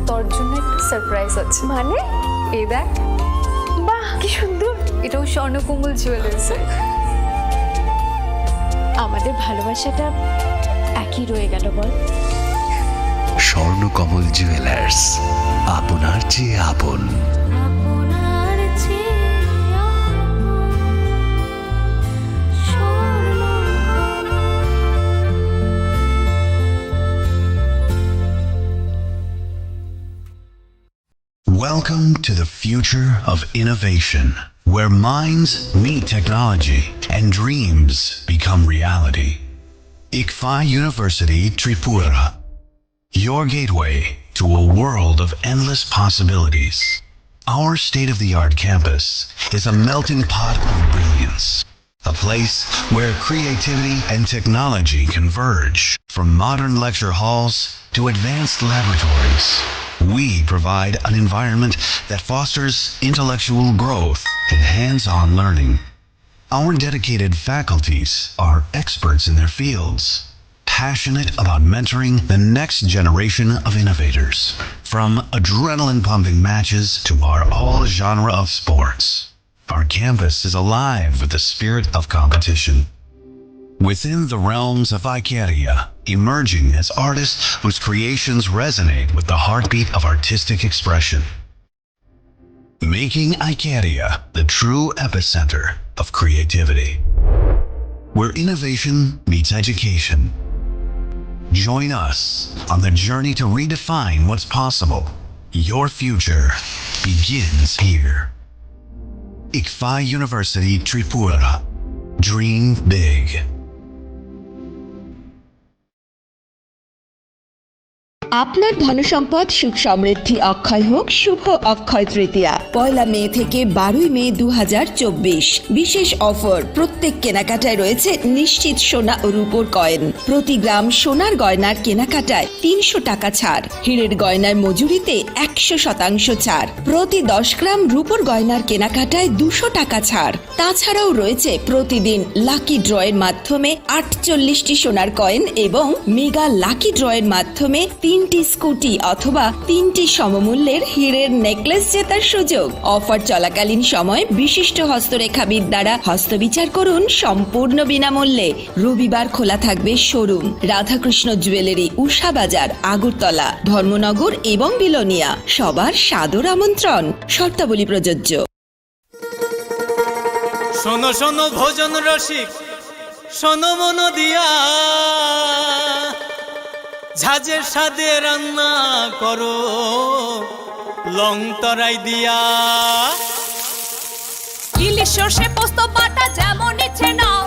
তোর জন্য একটা সারপ্রাইজ আছে। মানে? এই দেখ। বাহ, কি সুন্দর। এটাও স্বর্ণকমল জুয়েলার্সের। আমাদের ভালোবাসাটা একই রয়ে গেল, বল? স্বর্ণকমল জুয়েলার্স, আপনার চেয়ে আপন। Welcome to the future of innovation, where minds meet technology and dreams become reality. ICFAI University Tripura, your gateway to a world of endless possibilities. Our state-of-the-art campus is a melting pot of brilliance, a place where creativity and technology converge. From modern lecture halls to advanced laboratories, we provide an environment that fosters intellectual growth and hands-on learning. Our dedicated faculties are experts in their fields, passionate about mentoring the next generation of innovators. From adrenaline-pumping matches to our all-genre of sports, our campus is alive with the spirit of competition. Within the realms of Icaria, emerging as artists whose creations resonate with the heartbeat of artistic expression. Making Icaria the true epicenter of creativity, where innovation meets education. Join us on the journey to redefine what's possible. Your future begins here. ICFAI University Tripura. Dream big. আপনার ধনসম্পদ সুখ সমৃদ্ধি অক্ষয় হোক শুভ অক্ষয় তৃতীয়া। পয়লা মে থেকে বারোই মে দু হাজার চব্বিশ, বিশেষ অফার, প্রত্যেক কেনাকাটায় রয়েছে নিশ্চিত সোনা ও রূপোর কয়েন। প্রতি গ্রাম সোনার গয়নার কেনাকাটায় তিনশো টাকা ছাড়, হীরের গয়নার মজুরিতে একশো শতাংশ ছাড়, প্রতি দশ গ্রাম রূপোর গয়নার কেনাকাটায় দুশো টাকা ছাড়। তাছাড়াও রয়েছে প্রতিদিন লাকি ড্রয়ের মাধ্যমে আটচল্লিশটি সোনার কয়েন এবং মেগা লাকি ড্রয়ের মাধ্যমে তিনটি স্কুটি অথবা তিনটি সমমূল্যের হীরের নেকলেস জেতার সুযোগ। অফার চলাকালীন সময় বিশিষ্ট হস্তরেখাবিদ দ্বারা হস্তবিচার করুন সম্পূর্ণ বিনামূল্যে। রবিবার খোলা থাকবে শোরুম। রাধাকৃষ্ণ জুয়েলারি, উষা বাজার, আগরতলা, ধর্মনগর এবং বিলোনিয়া। সবার সাদর আমন্ত্রণ। শর্তাবলী প্রযোজ্য। শোনো শোনো ভোজন রসিক, শোনো মন দিয়া, ঝাঁঝে স্বাদে রান্না করো লং তরাই দিয়া। ইলিশ সর্ষে পোস্ত বাটা যেমন ইচ্ছে নাও,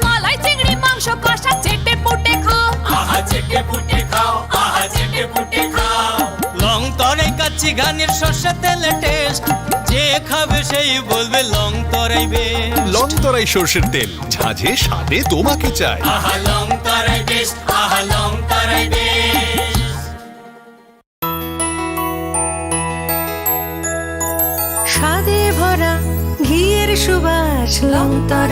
মালাই চিংড়ি মাংস কষা চেটে পুটে খাও। আহা চেটে পুটে খাও, আহা চেটে পুটে খাও। লং তরাই কাচ্চি ঘানির সর্ষে তেলে টেস্ট, যে খাবে সেই বলবে লং তরাই বেস্ট। লং তরাই সর্ষের তেল, ঝাঁঝে স্বাদে তোমাকে চাই। আহা লং তরাই বেস্ট, আহা লং তরাই বেস্ট। স্বাদে ভরা ঘিয়ের সুবাস লং তরাই।